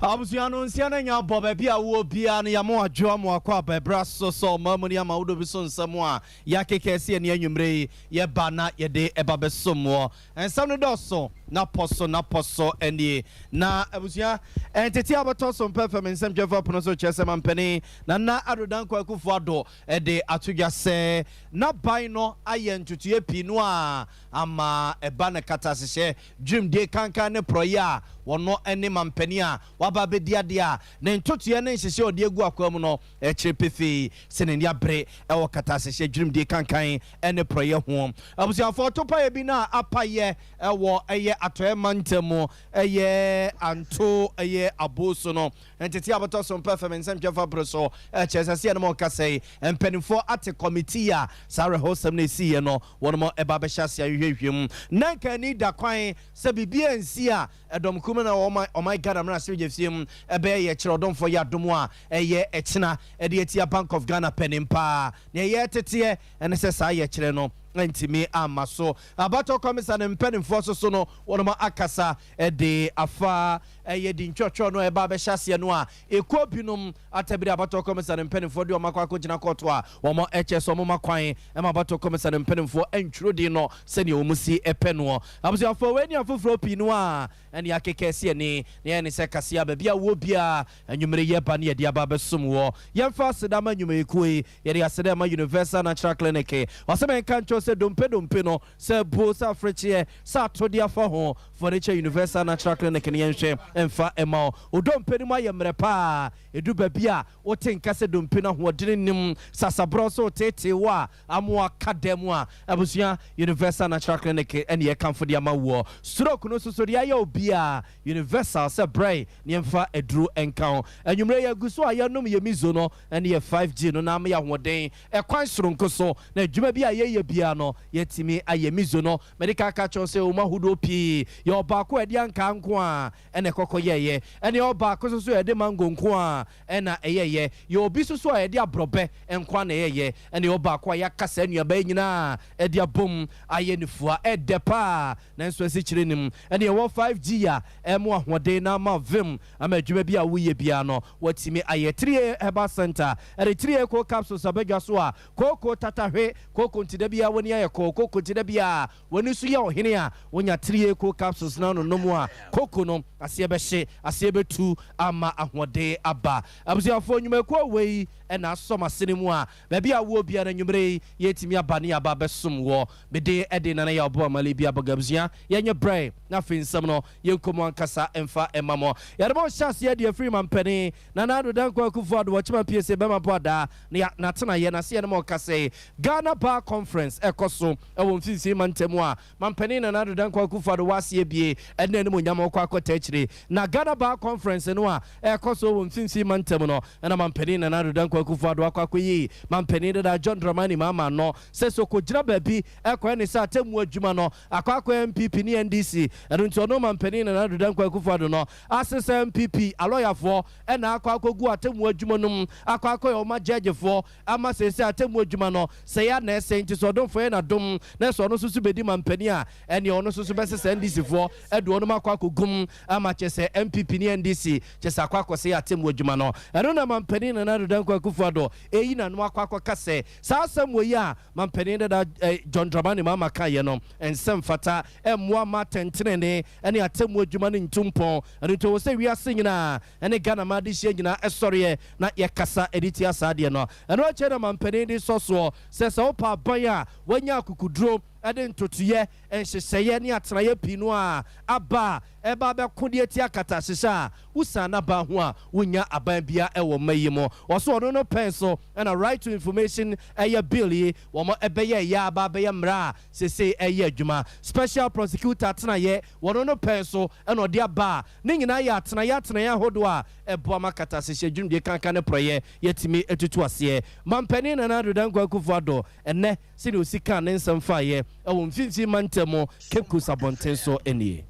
Abusua no nsia no nya bɔ baabi a wowɔ biara no, yɛama wadwo ama wakɔ abɛbra so sɛ ɔma mu ne ama wodɔ bi so nsɛm a yɛakeka asi ani anwummerɛ yi yɛba na yɛde ɛba bɛsom wɔ nsɛm no dɔɔso na pɔ so na pɔ so nie. Na abusua ntete a bɛtɔ so mpɛ fam nsɛm twɛfo apono so kyerɛ sɛ mampanin Nana Addo Dankwa Akufo Addo de ato dwa sɛ n'aban no ayɛ ntotoeɛ pii no a ama ɛba no katahyehyɛ dwumdie kankan ne porɔeɛ a wɔno ne mampanin a waba abɛdi adeɛ a ne ntotoeɛ ne nhyehyɛɛ a ɔde agu akwaa mu no kyerɛ pefee sɛ n'ani abere wɔ katahyehyɛ dwumdie kankan ne porɔeɛ ho. Abusuafoɔ topaeɛ bi no a apayɛ wɔ ɛyɛ atɔeɛ mantam mu ɛyɛ Anto ɛyɛ Aboso no Ntetee a wɔtɔ so mpɛ fam nsɛmtwerɛfoɔ bere so kyerɛ sɛ sɛ yɛne mo rekasa yi, mpanimfoɔ ate kɔmitii a saa awerɛhosɛm no esiiɛ no, wɔnom reba abɛhyɛ aseɛ ahwehwɛhwɛ mu. Na nka ani da kwan sɛ biribi ansi a, ɛdɔm kumaa no a wɔwɔ ɔman Ghana mmarahyɛbadwafie mu bɛyɛ yɛkyerɛ ɔdomfoɔ yɛ adom a ɛyɛ ɛkyena de atia Bank of Ghana panin paa. Nea yɛreteteɛ ne sɛ saa yɛkyerɛ no antumi amma so. Abatoɔ kɔmisa ne mpanimfoɔ nso so no, wɔnom akasa de afa Ɛyɛ di ntwɔtwɔɔ no a ɛba abɛhyɛ aseɛ no a ekuo binom atabiri abatoɔ kɔmisa no mpaninfoɔ de wɔn akɔ akɔgyina kɔɔto a wɔn kyɛ sɛ wɔn ma kwan ma abatoɔ kɔmisa no mpaninfoɔ ntwerɛ din no sɛdeɛ wɔn si pɛ noɔ. Abusuafoɔ, wei ne afoforɔ pii no a ɛne akeka asi ani na yɛne sɛ kaseɛ a baabi a wowɔ biara anwummere yi ɛba ne yɛde aba abɛsom woɔ. Yɛmfa aseda ma nnwumayɛkuo yi, yɛde aseda ɛma Universal Natural Clinic. Ɔsɛ menka nkyerɛ wo sɛ dompe dompe no Sɛ buo, sɛ afrekyeɛ, sɛ atodeɛ afa ho, Furniture Universal Natural Clinic no yɛnhwɛ mfa mma wo. Wo dompe no mu ayɛ mmerɛ paa, ɛdu baabi a wote nka sɛ dompe no ahoɔdene nnim, sasaborɔ nso reteetee wo a ama woaka dan mu a, abusua, Universal Natural Clinic ne yɛkamfo de ama woɔ. Stroke no nso so deɛ ayɛ obiara, Universal sɛ brɛ na yɛmfa aduro nka ho. Anwummerɛ yɛgu so a yɛnom yɛ Mizo no ne yɛ 5G no na ama yɛ ahoɔden Ɛkwan soronko so na adwuma bi a yɛyɛ biara no, yɛatumi ayɛ. Mizo no, mede kan aka akyerɛ wo sɛ ɛwɔ mu ahodoɔ pii. Yɛwɔ baako a ɛde ankaa nko ara na ɛkɔkɔ yɛeɛ, ɛna yɛwɔ baako nso so a ɛde mango nko ara na ɛyɛeɛ. Yɛwɔ bi nso so a yɛde aborɔbɛ nko ara na ɛyɛeɛ, ɛna yɛwɔ baako a yɛaka saa nnuaba yi nyinaa de abom ayɛ no fua. Ɛdɛ pa ara, nanso asikyire nnim. Ɛna yɛwɔ 5G a ɛma ahoɔden na ama vim ama adwuma bi a woyɛ biara no Watumi ayɛ Trie Herbal Centre de Trie Cold Capsules aba dwa so a kooko tatahwe, kooko nti da biara w'ani ayɛ kɔɔ, kooko nti da biara w'ani so yɛ ɔhene a, wonya Trie Cold Capsules na wononom a, kooko no aseɛ bɛhye, aseɛ bɛtu ama ahoɔden aba. Abusuafoɔ, nnwumakuo wei na asɔ m'asene mu a baabi a wowɔ biara anwummerɛ yi yɛtumi aba ne yɛaba abɛsom woɔ. Me din de Nana Yaw Boamale Biabaga. Abusua, yɛnyɛ brɛ na afei nsɛm no Yɛnkɔ mu ankasa mfa mma mo. Yɛde mo hyɛ aseɛ deɛ firi mampanin Nana Addo Dankwa Akufo Addo Wɔkyema Piesie Bɛma Mpo Adaa ne n'atenaeɛ n'aseɛ ne ma ɔkasa yi. Ghana Bar Conference ɛkɔ so wɔ mfimfini mantam a mampanin Nana Addo Dankwa Akufo Addo wɔ aseɛ bie ɛne animuonyam ɔkɔ akɔta akyire. Na Ghana Bar Conference no a ɛkɔ so wɔ mfimfini mantam no ɛna mampanin Nana Addo Dankwa Akufo Addo akɔ akɔyi mampanin dada John Dramani Mahama ano sɛ sɛ ɔkɔgyina baabi ɛkɔyɛ ne sɛ atemmuo adwuma no Akɔ akɔyɛ NPP ne NDC, ɛno nti ɔno Ɔmanpanin Nana Addo Dankwa Akufo Addo no asesa NPP alɔyafoɔ na akɔ akɔgu atemmuo adwuma no mu, akɔ akɔyɛ wɔn agyɛɛgyefoɔ ama seesei atemmuo adwuma no sɛe a na ɛsɛe nti sɛ ɔdomfoɔ yɛ n'adom na sɛ ɔno nso so bɛdi manpanin a ɛneɛ ɔno nso so bɛsesa NDC foɔ de wɔnom akɔ akɔgu mu ama kyerɛ sɛ NPP ne NDC kyerɛ sɛ akɔ akɔsɛe atemmuo adwuma no. Ɛno na Manpanin Nana Addo Dankwa Akufo Addo ɛyi n'ano akɔ akɔka sɛ saa asɛm wɔ yi a Mampanin dada John Dramani Mahama kaeɛ no, ɛnsɛ mfata, ɛmmoa mma atɛntenenee ne atemmuo adwuma no ntu mpɔn. Ɛno nti ɛwɔ sɛ wiase nyinaa ne Ghana man adehyeɛ nyinaa sɔreɛ na yɛkasa de tia saa adeɛ no. Ɛno akyire na mampanin de sɔ soɔ sɛ sɛ wopɛ aban a wanya akukuduro de ntotoeɛ, nhyehyɛeɛ ne atenaeɛ pii no a aba a ɛreba abɛko de atia akatahyehyɛ a wosian n'aban ho a wonnya aban biara wɔ mma yi mu. Ɔse ɔno no pɛn so na Right to Information ɛyɛ bill yi wɔn ɛbɛyɛ ɛyɛ aba abɛyɛ mmara a sesei ɛyɛ adwuma. Special Prosecutor atenaeɛ wɔno no pɛn so na ɔde aba a ne nyinaa yɛ atenaeɛ atenaeɛ ahodoɔ a ɛboa ma akatahyehyɛ dwumdie kankan ne porɔeɛ yɛtumi tutu aseɛ. Mampanin Nana Addo Dankwa Akufo-Addo ɛnnɛ sɛdeɛ ɔsi kaa ne nsɛm faeɛ wɔ Mfimfini Mantam mu Cape Coast abɔnten so nie.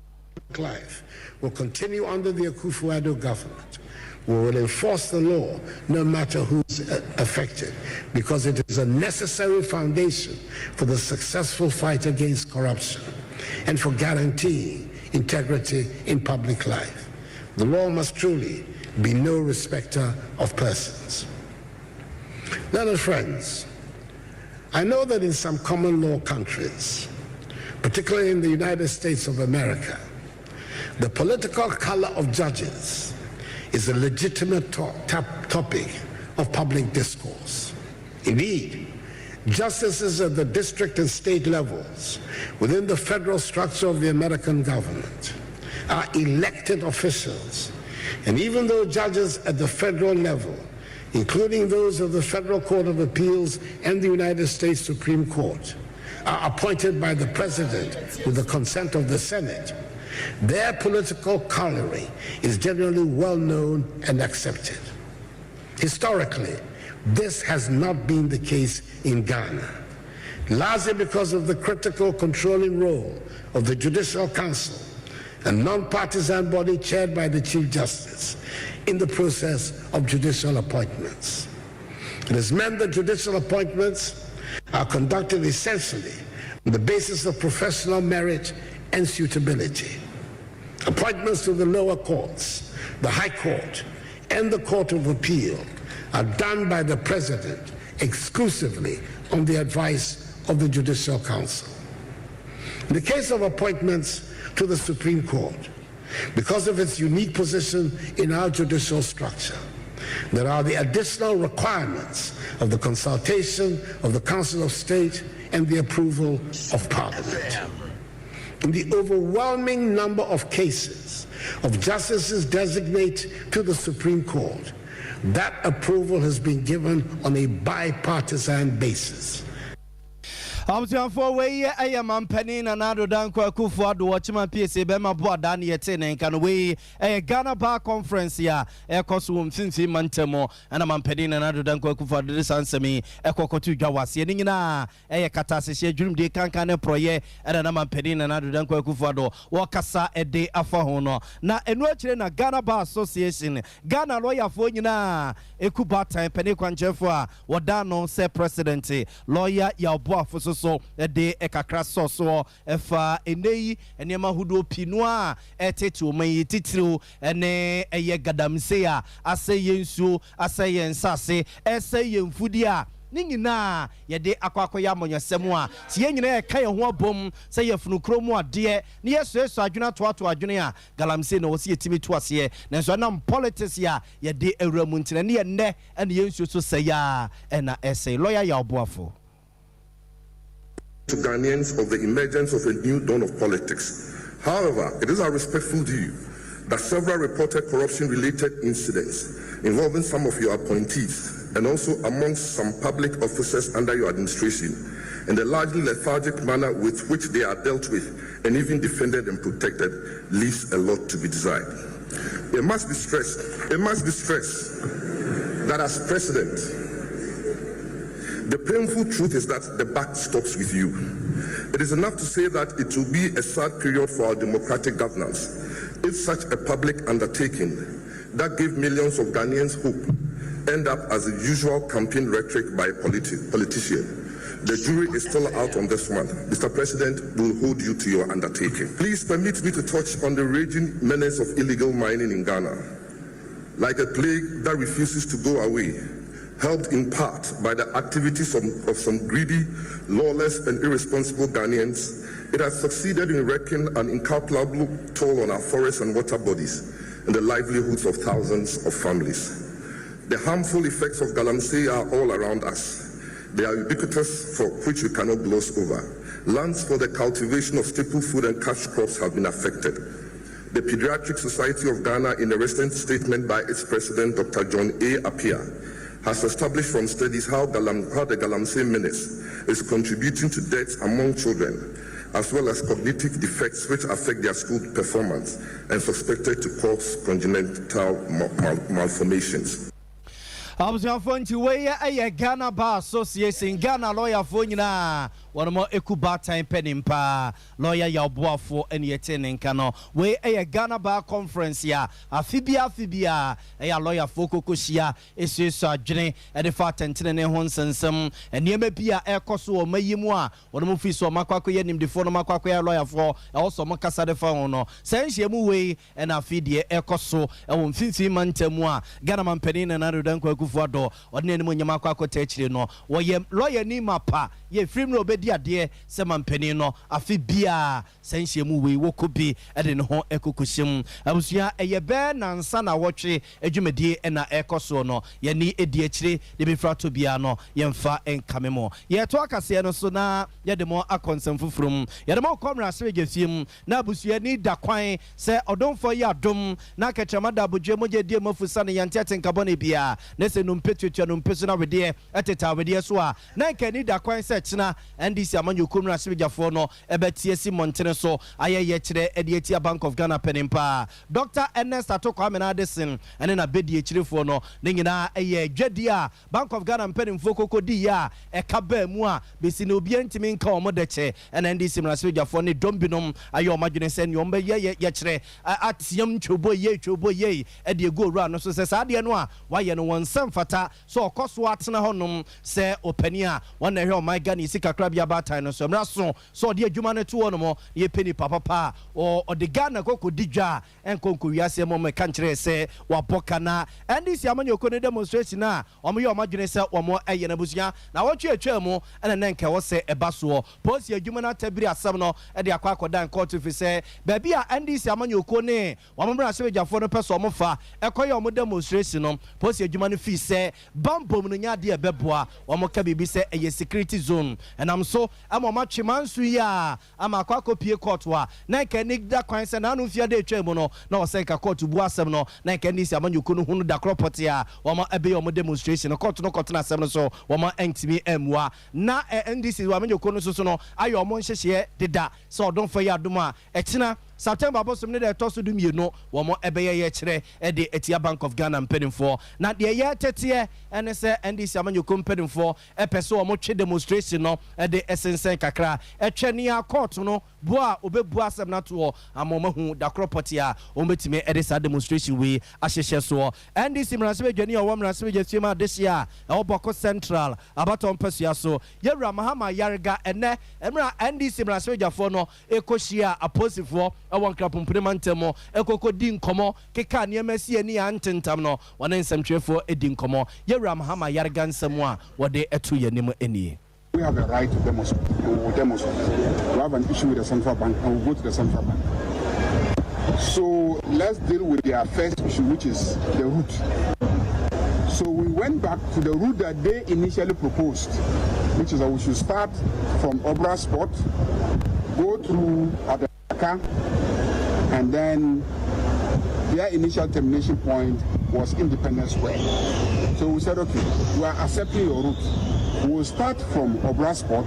Life will continue under the Akufo-Addo government. We will enforce the law no matter who's affected because it is a necessary foundation for the successful fight against corruption and for guaranteeing integrity in public life. The law must truly be no respecter of persons. Learned friends, I know that in some common law countries, particularly in the United States of America, the political color of judges is a legitimate topic of public discourse. Indeed, justices at the district and state levels within the federal structure of the American government are elected officials. And even though judges at the federal level, including those of the Federal Court of Appeals and the United States Supreme Court, are appointed by the president with the consent of the Senate, their political coloring is generally well known and accepted. Historically, this has not been the case in Ghana, largely because of the critical controlling role of the Judicial Council, a non-partisan body chaired by the Chief Justice, in the process of judicial appointments. It has meant that judicial appointments are conducted essentially on the basis of professional merit and suitability. Appointments to the lower courts, the High Court, and the Court of Appeal are done by the President exclusively on the advice of the Judicial Council. In the case of appointments to the Supreme Court, because of its unique position in our judicial structure, there are the additional requirements of the consultation of the Council of State and the approval of Parliament. In the overwhelming number of cases of justices designate to the Supreme Court, that approval has been given on a bipartisan basis. Abusuafoɔ, wei yɛ ɛyɛ mampanin Nana Addo Dankwa Akufo Addo wɔkyema piesie bɛrima bo ada ne yɛte ne nka no. Wei ɛyɛ Ghana Bar Conference a ɛkɔ so wɔ Mfimfini mantam, ɛna mampanin Nana Addo Dankwa Akufo Addo de saa nsɛm yi ɛkɔ kɔto dwa wɔ aseɛ. Ne nyinaa ɛyɛ katasehyɛ dwurumdie kankan ne porɔyɛ, ɛna na mampanin Nana Addo Dankwa Akufo Addo wɔkasa ɛde afa ho no. Na ɛno akyire na Ghana Bar Association, Ghana lɔyafoɔ nyinaa ɛku baatan panin kwankyerɛfoɔ a wɔda no sɛ president, Lawyer Yaw Boafo, so so ɛde ɛkakra sɔ soɔ ɛfa ɛnɛ yi nneɛma ahodoɔ pii no a ɛtete wɔn yi, titiriw ɛne ɛyɛ galamsey a asɛ yɛn nsuo, asɛ yɛn nsase, ɛsɛ yɛn mfudie, a ne nyinaa yɛde akɔ akɔyɛ amanyɔsɛm a sɛ yɛn nyinaa yɛka yɛn ho abom sɛ yɛfunu kuro mu adeɛ ne yɛsoasoa adwene atoato adwene a galamsey na wɔsi yɛtumi to aseɛ. Nanso ɛnam politics a yɛde awura mu ntina ne yɛ nnɛ ɛne yɛn nsuo so sɛe a ɛna ɛsɛe. Lawyer Yaw Boafo. To Ghanaians of the emergence of a new dawn of politics. However, it is our respectful view that several reported corruption-related incidents involving some of your appointees and also amongst some public officers under your administration, and the largely lethargic manner with which they are dealt with and even defended and protected, leaves a lot to be desired. It must be stressed that as president, the painful truth is that the buck stops with you. It is enough to say that it will be a sad period for our democratic governance if such a public undertaking that gave millions of Ghanaians hope end up as a usual campaign rhetoric by a politician. The jury is still out on this one. Mr. President, will hold you to your undertaking. Please permit me to touch on the raging menace of illegal mining in Ghana. Like a plague that refuses to go away, helped in part by the activities of some greedy, lawless, and irresponsible Ghanaians, it has succeeded in wreaking an incalculable toll on our forests and water bodies and the livelihoods of thousands of families. The harmful effects of galamsey are all around us. They are ubiquitous, for which we cannot gloss over. Lands for the cultivation of staple food and cash crops have been affected. The Pediatric Society of Ghana, in a recent statement by its president, Dr. John A. Appiah, has established from studies how the galamsey menace is contributing to deaths among children, as well as cognitive defects which affect their school performance and suspected to cause congenital malformations. Abusuafoɔ, nti wei ɛyɛ Ghana Bar Association, Ghana lɔyafoɔ nyinaa. Wɔnom ɛku baatan panin paa, Lawyer Yaw Boafo ɛne yɛtee ne nka no. Wei ɛyɛ Ghana Bar Conference a afe biara afe biara ɛyɛ a lɔyafoɔ kɔkɔ hyia ɛsuasua adwene ɛde fa atɛntenenee ho nsɛnsɛm, nneɛma bi a ɛrekɔ so wɔ ɔma yi mu a wɔnom firi sɛ wɔn akɔ akɔyɛ nimdefoɔ na wɔn akɔ akɔyɛ lɔyafoɔ ɛwɔ sɛ wɔn kasa de fa ho no. Saa nhyiamu wei ɛna afei deɛ ɛrekɔ so ɛwɔ Mfimfini Mantam mu a Ghana Manpanin Nana Addo Dankwa Akufo-Addo ɔde n'animuonyam akɔ akɔta akyire no. Wɔyɛ lɔyani mapa yɛ firi mmerɛ ɔbɛdi adeɛ sɛ manpanin no afe biara saa nhyiamu wei wɔkɔ bi de ne ho kɔkɔhyɛ mu. Abusua ɛyɛ bɛɛ nansa nawɔtwe dwumadie na ɛrekɔ soɔ no yɛne ɛdi akyire deɛ bɛfiri atɔ biara no yɛmfa nkame mo. Yɛretoa kaseɛ no so na yɛde mo akɔ nsɛm foforɔ mu. Yɛde mo rekɔ mmarahyɛbadwafie mu na abusuani da kwan sɛ ɔdomfoɔ yɛ adom na kɛtrɛma da abodwoɛ mogya adi emu afu sane yɛnte atenka bɔne biara na sɛ nnompe tuatua nnompe so na wedeɛ teta wedeɛ so a na nka ani da kwan sɛ kyena NDC amanyɔkuo mmarahyɛbadwafoɔ no bɛte asi mmɔntene so ayɛ yɛkyerɛ de atia Bank of Ghana panin paa Dɔkta Ernest Ato Kwame Addison ne n'abɛdiakyirefoɔ no. Ne nyinaa yɛ dwadie a Bank of Ghana mpanimfoɔ koko diiɛ a ɛka baa mu a bɛsi nnɛ obiara ntumi nka wɔn dɛkyɛ. Ɛna NDC mmarahyɛbadwafoɔ ne dɔm binom ayɛ wɔn adwene sɛ nea wɔbɛyɛ yɛkyerɛ ateam twoobo yei twoobo yei de agu owura no so sɛ saa adeɛ no a wayɛ no wɔn nsa mfata sɛ ɔkɔ so atena hɔnom sɛ ɔpanin a wɔn na ɛhwɛ ɔman Ghana sikakorabea baatan no so. Mmara so sɛ ɔde adwuma no to hɔnom na yɛpɛ nipa papa a ɔde Ghana kɔ kɔdi dwa a ɛnkɔ nkɔ wiase mmom ɛka nkyerɛ sɛ wabɔ ka. Na NDC amanyɔkuo no demonstration a wɔyɛ wɔn adwene sɛ wɔn ɛyɛ no abusua na wɔtwe atwa mu ɛna na nka ɛwɔ sɛ ɛba soɔ. Polisi adwuma no atabiri asɛm no de akɔ akɔdan kɔɔto firi sɛ baabi a NDC amanyɔkuo ne wɔn mmarahyɛbadwafoɔ no pɛ sɛ wɔn fa ɛkɔyɛ wɔn demonstration no, polisi adwuma no fii sɛ bambom no nyɛ adeɛ ɛbɛboa wɔn ka biribi sɛ ɛyɛ security zone ɛnam so ama wɔn atwe manso yi a ama akɔ akɔpie kɔɔto a na nka ani da kwan sɛ n'ano mfiada atwa mu no na wɔsɛ nka kɔɔto bu asɛm no na nka NDC amanyɔkuo no hunu da korɔ pɔte a wɔn ɛbɛyɛ wɔn demonstration no. Kɔɔto no kɔtena asɛm no so, wɔn ntumi mmua na NDC amanyɔkuo no nso so no ayɛ wɔn nhyehyɛeɛ deda sɛ ɔdomfo yɛ adom a ɛkyena September abosom ne da ɛtɔ so 12 wɔn ɛbɛyɛ yɛkyerɛ ɛde atia Bank of Ghana mpanimfoɔ. Na deɛ yɛ teteɛ ɛne sɛ NDC amanyɔkuo mpanimfoɔ ɛpɛ sɛ wɔn twe demonstration no ɛde ɛsensɛn kakra ɛtwɛ nea kɔɔto no boa a obɛbu asɛm no atoɔ ama wɔn ahu dakorɔ pɔte a wɔn bɛtumi ɛde saa demonstration wei ahyehyɛ soɔ. NDC mmarahyɛbadwani a ɔwɔ mmarahyɛbadwa fie mu adehye a ɛwɔ Bawku Central abatɔ mpasua so, yɛwura Mahama Yarega, ɛnɛ mmerɛ a NDC mmarahyɛbadwafoɔ no ɛkɔhyia apolisifoɔ ɛwɔ Nkrapompene mantam mu ɛkɔkɔ di nkɔmmɔ keka nneɛma si ani a ntentam no, wɔne nsɛmtwerɛfoɔ di nkɔmmɔ. Yɛwura Mahama Yarega nsɛm a wɔde ɛto yɛn anim nie. We have a right to demonstrate and we will demonstrate. We have an issue with the central bank and we'll go to the central bank. So let's deal with their first issue, which is the route. So we went back to the route that they initially proposed, which is that we should start from Obra Spot, go through Adabraka, and then their initial termination point was Independence Square. So we said, "Okay, we are accepting your route. We will start from Obra Spot,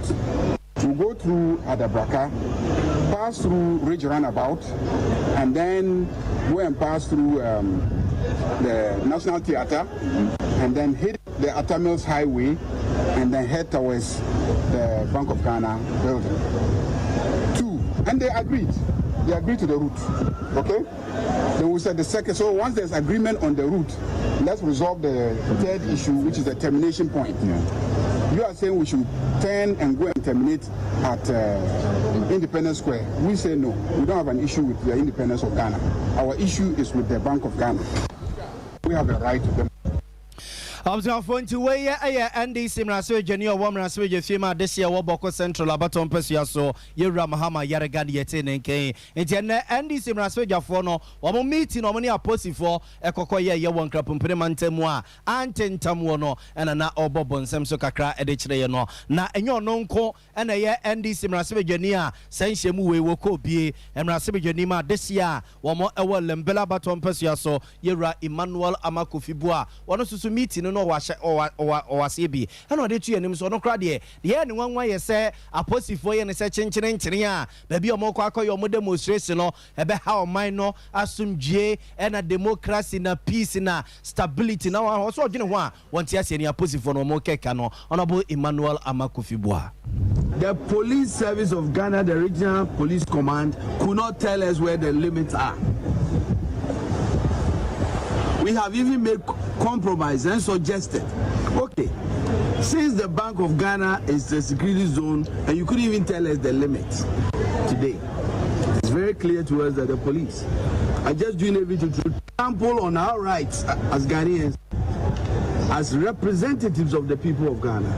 we'll go through Adabraka, pass through Ridge Roundabout, and then go and pass through the National Theatre, and then hit the Atta Mills Highway, and then head towards the Bank of Ghana building." Two, and they agreed. They agreed to the route. Okay? Then we said the second, so once there's agreement on the route, let's resolve the third issue, which is the termination point. You are saying we should turn and go and terminate at Independence Square. We say no, we don't have an issue with the independence of Ghana. Our issue is with the Bank of Ghana. We have a right to them. Abusuafoɔ, nti wei yɛ ɛyɛ NDC mmarahyɛbadwani a ɔwɔ mmarahyɛbadwa fie mu adehyeɛ wɔ Bawku Central abatɔ mpasua so, yɛwura Mahama Yarega ne yɛte ne nkɛn. Nti ɛnɛ NDC mmarahyɛbadwafoɔ no wɔn meeting wɔn ne apolisifoɔ ɛkɔkɔ yɛ yɛ wɔ Nkrapompene mantam mu a ante ntam wɔ no ɛna na ɔbɔ bɔnsɛm so kakra ɛde kyerɛ yɛ no. Na ɛnyɛ ɔno nko ɛna ɛyɛ NDC mmarahyɛbadwani a sɛ nhyɛmu wei wɔ kɔ bie. Mmarahyɛbadwani mu adehyeɛ a wɔn ɛwɔ Ellembelle abatɔ mpasua so, yɛwura Emmanuel Armah-Kofi Buah, wɔn nso so meeting no ɔwɔ ahyɛ ɔwɔ aseɛ bi ɛna ɔde to yɛn anim so. Ɔno koraa deɛ deɛ ɛyɛ ne nwanwa yɛ sɛ apolisifoɔ yɛ ne sɛ kyenkyene nkyene a baabi a wɔn kɔ akɔyɛ wɔn demonstration no ɛbɛha ɔman no asomdwie ɛna democracy na peace na stability na wɔn ɔsɔ ɔdwene ho a wɔn ti aseɛ ni apolisifoɔ no wɔn kɛka no. Honourable Emmanuel Armah-Kofi Buah. The police service of Ghana, the regional police command, could not tell us where the limits are. We have even made compromise and suggested, okay, since the Bank of Ghana is the security zone and you couldn't even tell us the limits today, it's very clear to us that the police are just doing everything to trample on our rights as Ghanaians, as representatives of the people of Ghana,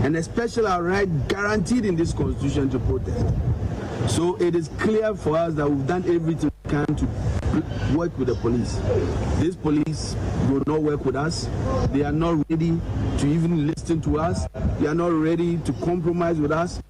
and especially our right guaranteed in this constitution to protest. So it is clear for us that we've done everything we can to work with the police. This police will not work with us. They are not ready to even listen to us. They are not ready to compromise with us.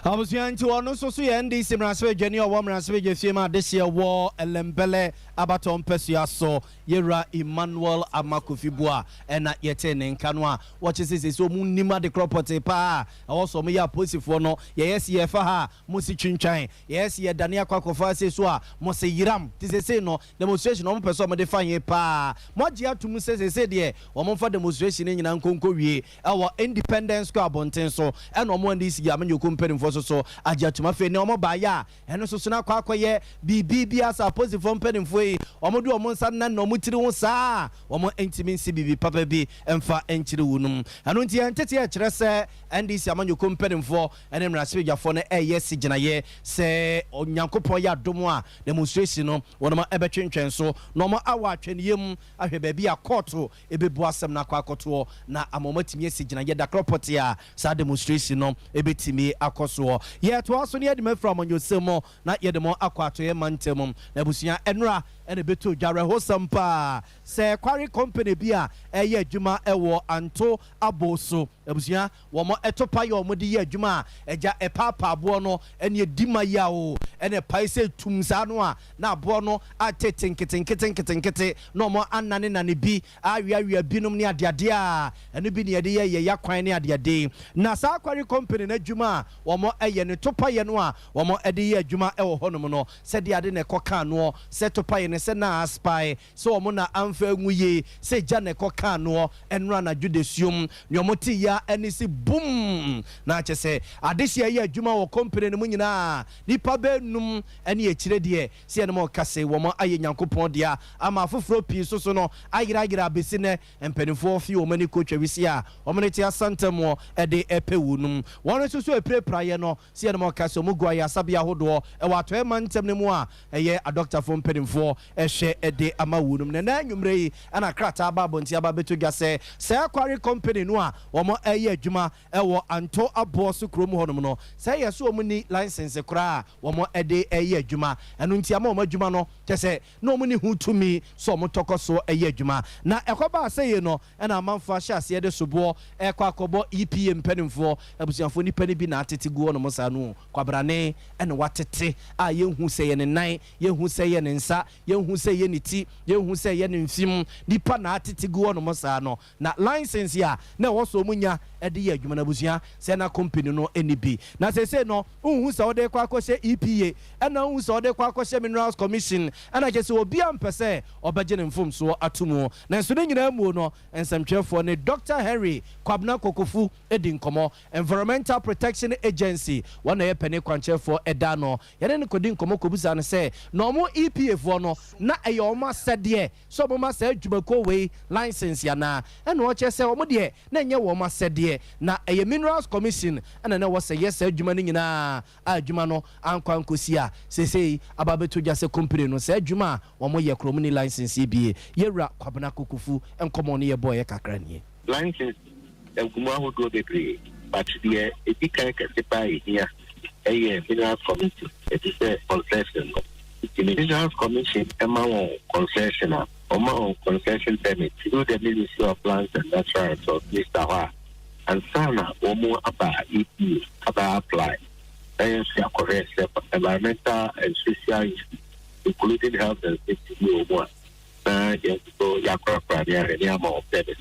Abusua, nti ɔno nso so yɛ NDC mmarahyɛbadwani a ɔwɔ mmarahyɛbadwa fie mu adehyeɛ wɔ Ellembelle abatɔ mpɛsua so, yɛwura Emmanuel Armah-Kofi Buah, ɛna yɛte ne nka no a wɔkye sɛ sɛ ɔmu nim ade korɔ pɔtee paa ɛwɔ sɛ ɔmo yɛ apolisifoɔ no. Yɛyɛ si yɛfa ha a, mo si twintwan, yɛyɛ si yɛdane akɔ akɔfa ase so a, mo se yiram te sesei no demonstration ɔmo pɛ sɛ ɔmo de fa yɛn paa. Mo agye atum sɛ sesei deɛ ɔmo mfa demonstration no nyinaa nkonko wie ɛwɔ Independence Square abɔnten so, ɛna ɔmo NDC amanyɔkuo mpanimfoɔ so so agye atum. Afei ne ɔmo baayɛ a, ɛno nso so no akɔ akɔyɛ biribi bi asa apolisifoɔ mpanimfoɔ yi, ɔmo de ɔmo nsa nan na ɔmo tiri ho saa, ɔmo ntumi nsi biribi papa bi mfa nkyerɛ wo nom. Ɛno nti yɛn tete ɛkyerɛ sɛ NDC amanyɔkuo mpanimfoɔ ɛne mmarahyɛbadwafoɔ no ɛyɛ si gyinaeɛ sɛ Onyankopɔn yɛ adom a, demonstration no wɔn ɛbɛtwentwɛn so na ɔmo awɔ atwɛneyɛ mu ahwɛ baabi a kɔɔto ɛbɛbu asɛm no akɔ akɔtoɔ na ama ɔmo atumi asi gyinaeɛ dakorɔ pɔte a saa demonstration no ɛbɛtumi akɔ soɔ. Yɛtoa so ne yɛde mo afiri amanyɔsɛm mu na yɛde mo akɔ atɔeɛ mantam mu. Na abusua, ɛnora ɛna ɛbɛtɔ dwa awerɛhosɛm paa sɛ quarry company bi a ɛyɛ adwuma ɛwɔ Anto Abo so, abusua, wɔn ɛto pa yɛ wɔn de yɛ adwuma a ɛgya ɛpaapa aboɔ no ɛne edi ma yi a o ɛna ɛpae sɛ tum saa no a, na aboɔ no atete nketenkete nketenkete na wɔn anane bi aweawea binom ne adeade a ɛno bi ne yɛde yɛ yɛ yakwan ne adeade. Na saa quarry company no adwuma a wɔn ɛyɛ ne topa yɛ no a wɔn ɛde yɛ adwuma ɛwɔ hɔnom no, sɛdeɛ ade na ɛkɔ kaa noɔ sɛ topa yɛ no sɛ na aspae sɛ wɔn na amfa ngu yie sɛ gya na ɛkɔ kaa noɔ. Ɛnora anadwo de suom nea wɔn te ya ɛne si bum na kyɛ sɛ adehyɛ yɛ adwuma wɔ company no mu nyinaa, nipa bɛɛ ɛne akyire deɛ sɛ yɛn mo kase wɔn ayɛ Nyankopɔn deɛ ama afoforɔ pii nso so no ayerayera abɛsi nɛ. Mpanimfoɔ fi wɔn ani kɔ twawisi a wɔn ne te asantam ɛde ɛpɛ wɔ num wɔn nso so apirapiraeɛ no sɛ yɛn mo kase wɔn gu ayasabea ahodoɔ ɛwɔ atɔeɛ mantam no mu a ɛyɛ adɔktafoɔ mpanimfoɔ ɛhwɛ ɛde ama wɔ num. Na nan nwummerɛ yi ɛna krataa aba abɔnten aba abɛto dwa sɛ sɛ quarry company no a wɔn ɛyɛ adwuma ɛwɔ Anto Aboɔ so kurom hɔnom no, sɛ ɛyɛ so wɔn ni license koraa wɔn ɛde ɛyɛ adwuma. Ɛno nti ama wɔn adwuma no kyɛ sɛ na wɔn ni ho tumi sɛ wɔn tɔkɔ so ɛyɛ adwuma. Na ɛkɔba asɛ yie no, ɛna amanfoɔ ahyɛ aseɛ de soboɔ ɛkɔ akɔbɔ EPA mpanimfoɔ. Abusuafoɔ, nipa no bi na atete gu hɔnom saa no, kwabrane ɛna watete a yɛnhu sɛ yɛ ne nan, yɛnhu sɛ yɛ ne nsa, yɛnhu sɛ yɛ ne ti, yɛnhu sɛ yɛ ne mfim. Nipa na atete gu hɔnom saa no, na license a na ɛwɔ so ɔmo nya ɛde yɛ adwuma no, abusua, sɛ na company no ɛni bi. Na sese no nhu sɛ wɔde kɔ akɔhyɛ EPA, ɛna nhu sɛ wɔde kɔ akɔhyɛ Minerals Commission, ɛna kyerɛ sɛ obi ampɛ sɛ ɔbɛgye ne mfomsoɔ ato mu. Nanso ne nyinaa mu no, nsɛmtwerɛfoɔ ne Dr Henry Kwabena Kokofu di nkɔmmɔ, Environmental Protection Agency wɔn na ɛyɛ panin kwankyerɛfoɔ ɛda no, yɛne no kɔdi nkɔmmɔ kɔbusa no sɛ na ɔmo EPA foɔ no na ɛyɛ ɔmo asɛdeɛ sɛ ɔmo ma saa adwumakuo wei license anaa? Ɛna ɔkyerɛ sɛ ɔmo deɛ na ɛnyɛ wɔn asɛdeɛ, na ɛyɛ Minerals Commission ɛna na ɛwɔ sɛ yɛ saa adwuma no nyinaa a adwuma no ankɔ ankɔsi a seesei aba bɛto dwa sɛ company no saa adwuma a wɔn yɛ kurom ne license yi bie. Yɛwura Kwabena Kokofu nkɔmmɔ no yɛ bɔɔyɛ kakra nie. License agumu ahodoɔ bebree, but deɛ ɛdi kan kɛse paa ɛhia ɛyɛ Minerals Commission. Ɛti sɛ concession no nti Minerals Commission ɛma wɔn concession a, ɔma wɔn concession permit through the Ministry of Lands and Natural Resources minister hɔ a, ansa na wɔn aba EPA aba apply na yɛn nso akɔhwɛ sɛ environmental and social issues, including health and safety bi wɔ mu a, na yɛn nso yɛakorakora ne ahwɛ ne ama wɔn permit.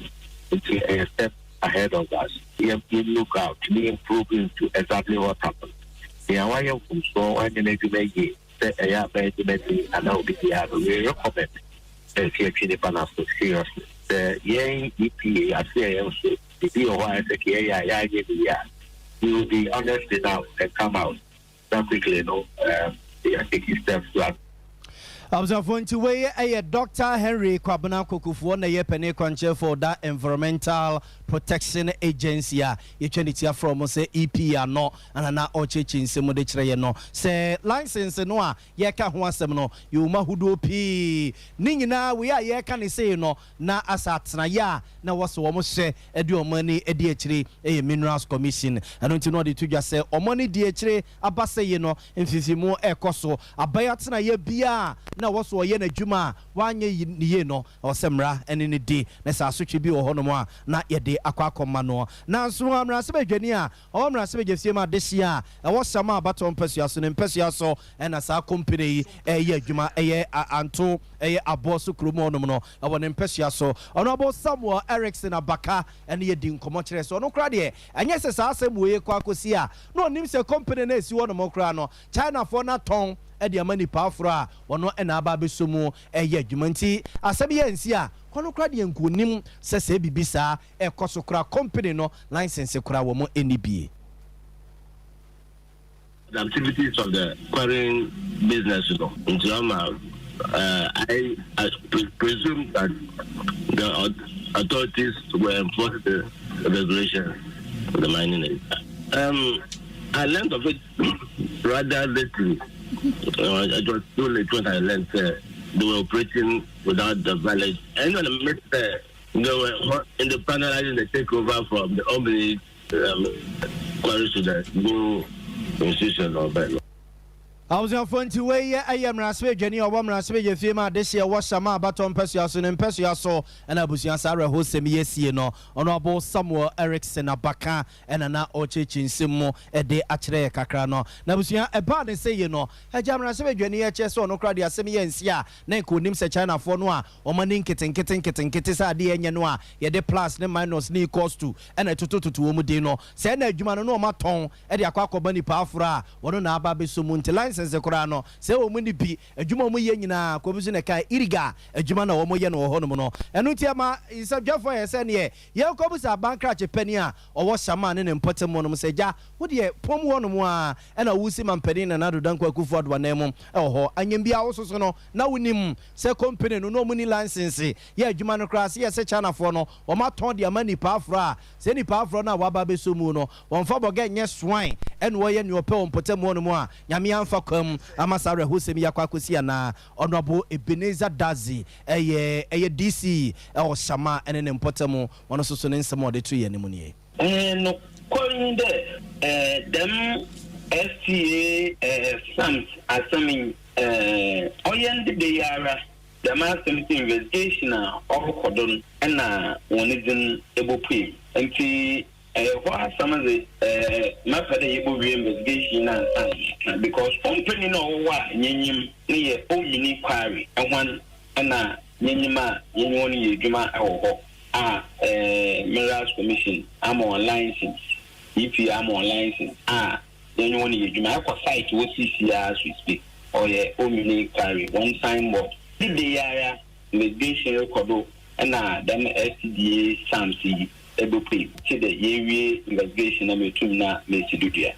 Nti ɛyɛ step ahead of us. Yɛn look out ne yɛn probe into exactly what happened. Nea wayɛ mfomsoɔ, wanyɛ n'adwuma yie, sɛ ɛyɛ aban adwuma ni anaa obi biara no, we recommend sɛ ɛsi atwi nipa na so seriously sɛ yɛn EPA ase a yɛn nso bibi wɔ hɔ a ɛsɛ kɛ yɛyɛ a yɛanyɛ ne yie a. We will be honest enough and come out that quickly no they are taking steps to Abusuafoɔ, nti wei yɛ Dr. Henry Kwabena Kokofuo na ɛyɛ panin kwankyerɛfoɔ da Environmental Protection Agency a yɛtwa ne ti afrɛ wɔn sɛ EPA no, ana na ɔrekyerɛkyerɛ nsɛm de kyerɛ yɛn no sɛ license no a yɛreka ho asɛm no, yɛwɔ mu ahodoɔ pii. Ne nyinaa wei a yɛreka ne sei no na asa atenaeɛ a na ɛwɔ sɛ wɔn hyɛ de wɔn ani di akyire yɛ Minerals Commission. Ɛno nti na ɔde to dwa sɛ wɔn ani di akyire aba sɛ yi no mfimfinimu rekɔ so. Aban atenaeɛ biara a na ɛwɔ sɛ ɔyɛ n'adwuma a wanyɛ ne yie no, ɛwɔ sɛ mmara ne no di, na sɛ asotwe bi wɔ hɔnom a na yɛde akɔ akɔma no. Nanso mmarahyɛbadwani a ɔwɔ mmarahyɛbadwafie mu adehyeɛ a ɛwɔ Shama abatoɔ mpasua so no mpasua so na saa kompene yi reyɛ adwuma, ɛyɛ Anto, ɛyɛ Aboɔ so kurom hɔnom no, ɛwɔ ne mpasua so. Honourable Samuel Erickson Abaka ne yɛ dii nkɔmmɔ kyerɛɛ sɛ ɔno koraa deɛ ɛnyɛ sɛ saa asɛm wei rekɔ akɔsi a na ɔnim sɛ kompene no a ɛsi hɔnom koraa no Chinafoɔ no atɔn de ama nnipa aforɔ a wɔn na aba abɛsɔ mu reyɛ adwuma nti asɛm yi ansi a ɔno koraa deɛ nka ɔnim sɛ sɛɛ biribi saa rekɔ so koraa kompene no license koraa wɔn nni bi. The activities of the quarrying business no nti ɔma I, I presume that the authorities were enforcing the regulations of the mining. I learned of it rather lately. It was too late when I learned they were operating without the valid. And when I met they were in the finalizing the takeover from the Omni quarries to the new institution of Bello. Abusuafoɔ, nti wei yɛ ɛyɛ mmarahyɛbadwani a ɔwɔ mmarahyɛbadwafie mu adehyeɛ wɔ Shama abatɔ mpasua so ne mpasua so ɛna abusua saa awerɛhosɛm yi asie no, Honourable Samuel Erickson Abaka ɛna na ɔrekyerɛkyerɛ nsɛm mu de akyerɛ yɛ kakra no. Na abusua, ɛbaa ne sɛ yie no, agya mmarahyɛbadwani yi kyerɛ sɛ ɔno koraa deɛ asɛm yi ansi a na nka ɔnim sɛ Chinafoɔ no a wɔn ani nketenkete nketenkete sɛ adeɛ ɛnyɛ no a yɛde plus ne minus ne equals to ɛna ɛtotototo wɔn din no, sɛ ɛna adwuma no na wɔn atɔn de akɔ akɔma nipa aforo a wɔn na aba abɛsɔ mu nti license koraa no sɛ wɔn nni bi. Adwuma a wɔyɛ nyinaa kɔ bi so na ɛka iriga adwuma na wɔyɛ no wɔ hɔnom no. Ɛno nti ɛma nsɛmtwerɛfoɔ yɛ sɛ neɛ yɛnkɔbisa aban krakye panin a ɔwɔ Shama ne ne mpɔtam hɔnom sɛ gya wo deɛ pɔm hɔnom ara ɛna wosi mampanin Nana Addo Dankwa Akufo Addo anan mu wɔ hɔ anyɛ biara wososo no na wonim sɛ company no na wɔn nni license yɛ adwuma no koraa sɛ yɛsɛ Chinafoɔ no wɔn atɔn de ama nipa aforo a sɛ nipa aforɔ no a waba abɛsɔ mu no, wɔmfa bɔgɛ nyɛ swan ɛna ɔyɛ nea ɔpɛ wɔ mpɔtam hɔ nom a, Nyame amfa kwan mu ama saa awerɛhosɛm yi akɔ akɔsi anaa? Honourable Ebenezer Dadzie ɛyɛ ɛyɛ DC ɛwɔ Shama ɛne ne mpɔtam, ɔno nso so ne nsɛm a ɔde to yɛn anim nie. Nokwar nye dɛ, dɛm STA sums asɛm yi, ɔyɛ ndɛ da yi ara Dɛm asɛm ntsi investigation a ɔrokɔ do no na hɔn dzin ebopue. Ntsi hɔ asɛm dze mɛpɛ dɛ yebowie investigation yi no ansaana yɛakã because company no a ɔwɔ hɔ a yenyim no yɛ Omni Quarry, hɔn na yenyim a yɛnye hɔn yɛ edwuma wɔ hɔ a Minerals Commission ama hɔn license, EPA ama hɔn license a Yɛnye hɔn yɛ edwuma. Ekɔ site hɔ siisiara as we speak, ɔyɛ Omni Quarry hɔn sign board. Ndɛ yi ara investigation rokɔ do na dɛm STDA sums yi ebopue. Tse dɛ yeewie investigation na meetum na meesi do dua.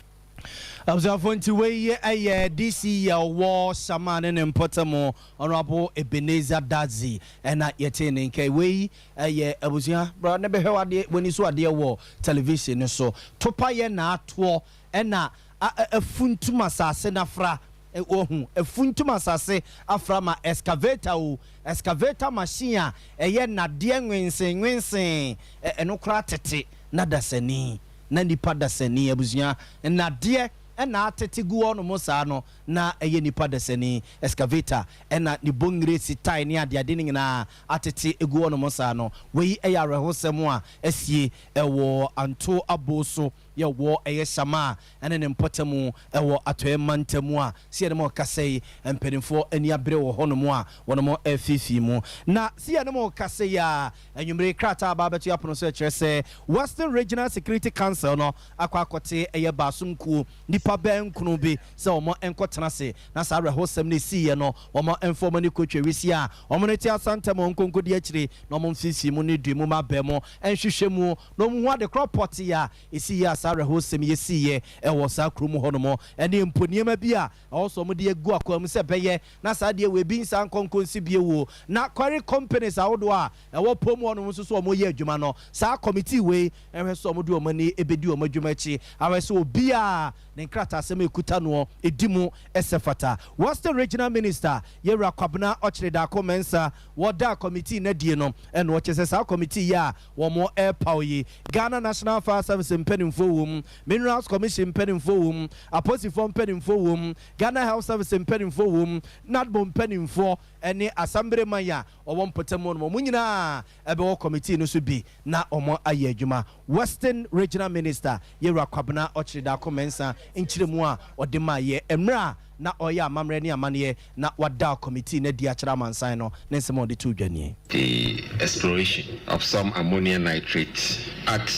Abusuafoɔ, nti wei yɛ DC a ɔwɔ Shama ne ne mpɔtam, Honourable Ebenezer Dadzie ɛna yɛtee ne nka yi. Wei yɛ abusua bra na bɛhwɛ w'adeɛ w'ani so adeɛ wɔ television no so. Topa yɛ n'atoɔ ɛna afuntum asase no afra. Wahu, afuntum asase afra ma excavator o, excavator machine a ɛyɛ nnadeɛ nwensee nwensee, ɛno koraa tete na dasani, na nipa dasani abusua, nnadeɛ ɛna atete gu hɔ nom saa no na ɛyɛ nipa dasani, excavator ɛna ne bongire tae ne adeade no nyinaa atete gu hɔnom saa no. Wei yɛ awerɛhosɛm a asie wɔ Anto Abo so yɛ wɔ ɛyɛ Shama ne ne mpɔtam wɔ Atɔeɛ mantam a sɛ yɛne mo rekasa yi mpanimfoɔ ani abere wɔ hɔnom a wɔnom refiifii mu. Na sɛ yɛne mo rekasa yi a anwummere yi krataa aba abɛto yɛn apono so ɛkyerɛ sɛ Western Regional Security Council no akɔ akɔte ɛyɛ baasom kuo nnipa. nnipa bɛyɛ nkron bi sɛ wɔn nkɔtena ase na saa awerɛhosɛm no esiiɛ no wɔn mfa wɔn ani kɔtwa wisi a wɔn no te asa ntɛm wɔn nkonkodi akyiri na wɔn mfimfini mu ne dua mu ma abɛn mu nhwehwɛ mu na wɔn hu adekorɔ pɔtee a esiiɛ a saa awerɛhosɛm yi siiɛ wɔ saa kurom hɔnom ne mpo nneɛma bi a ɛwɔ sɛ wɔde agu akwan mu sɛ ɛbɛyɛ na saa adeɛ wei bi nsan nkɔ nkɔnsi bio o. Na quarry companies ahodoɔ a ɛwɔ pom hɔnom nso so wɔyɛ adwuma no, saa committee wei nhwɛ sɛ wɔde wɔn ani bɛdi wɔn adwuma akyi ahwɛ sɛ obiara ne nkrataasɛm a ɛkuta noɔ di mu sɛ fata. Western Regional Minister, Yɛwura Kwabena Ɔkyere Darko Mensah, wɔdaa committee no adie no na ɔkyerɛ sɛ saa committee yi a wɔrepaw yi, Ghana National Fire Service mpanimfoɔ wɔ mu, Minerals Commission mpanimfoɔ wɔ mu, Apolisifoɔ mpanimfoɔ wɔ mu, Ghana Health Service mpanimfoɔ wɔ mu, NADMO mpanimfoɔ ne Asambreman a wɔwɔ mpɔtam hɔ nom, wɔn nyinaa bɛwɔ committee no so bi na wɔayɛ adwuma. Western Regional Minister, Yɛwura Kwabena Ɔkyere Darko Mensah nkyerɛmu a ɔde maeɛ mmerɛ a na ɔreyɛ amammerɛ ne amanneɛ na wada committee no adi akyerɛ amansan no ne nsɛm a ɔde too dwa nie. The exploration of some ammonia nitrate at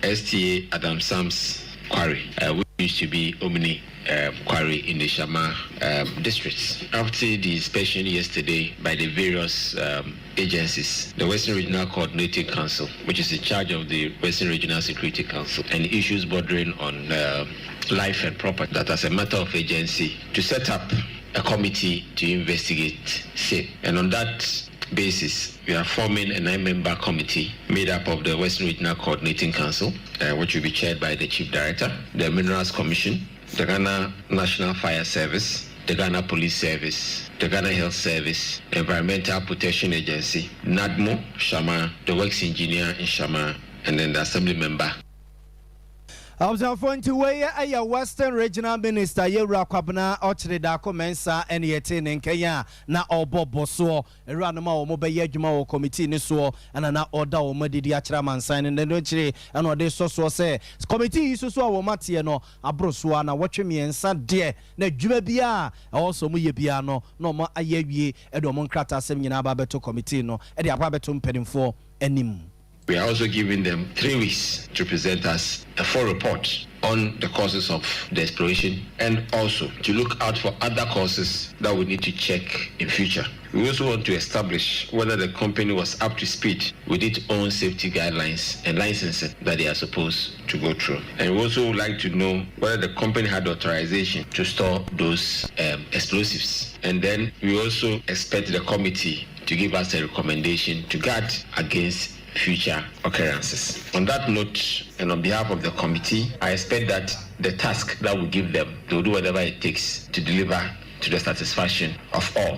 STA Adam Sams quarry, which used to be Omni quarry in the Shama district. After the inspection yesterday by the various agencies, the Western Regional Coordinating Council, which is in charge of the Western Regional Security Council, and issues bordering on life and property, that as a matter of agency, to set up a committee to investigate same. And on that basis, we are forming a 9-member committee made up of the Western Regional Coordinating Council, which will be chaired by the Chief Director, the Minerals Commission, the Ghana National Fire Service, the Ghana Police Service, the Ghana Health Service, Environmental Protection Agency, NADMO, Shama, the Works Engineer in Shama, and then the Assembly Member. Abusuafoɔ, nti wei yɛ Western Regional Minister, Yɛwura Kwabena Ɔkyere Daako Mensah, ɛne yɛte ne nkɛn a na ɔrebɔ bɔ soɔ. Awuranom a wɔn bɛyɛ adwuma wɔ committee ne soɔ ɛna na ɔda wɔn adidi akyerɛ amansan no. N'ano akyire ɛna ɔde sɔ soɔ sɛ committee yi soso a wɔn ateɛ no aboro soɔ a na wɔtwe 3 deɛ na adwuma biara a ɛwɔ sɛ wɔn yɛ biara no na wɔn ayɛ awie ɛde wɔn nkrataa asɛm nyinaa aba abɛto committee no ɛde aba abɛto mpanimfoɔ anim. We are also giving them 3 weeks to present us a full report on the causes of the explosion and also to look out for other causes that we need to check in future. We also want to establish whether the company was up to speed with its own safety guidelines and licensing that they are supposed to go through. And we also would like to know whether the company had authorization to store those explosives. And then we also expect the committee to give us a recommendation to guard against future occurrences. On that note, and on behalf of the committee, I expect that the task that we give them, they will do whatever it takes to deliver to the satisfaction of all.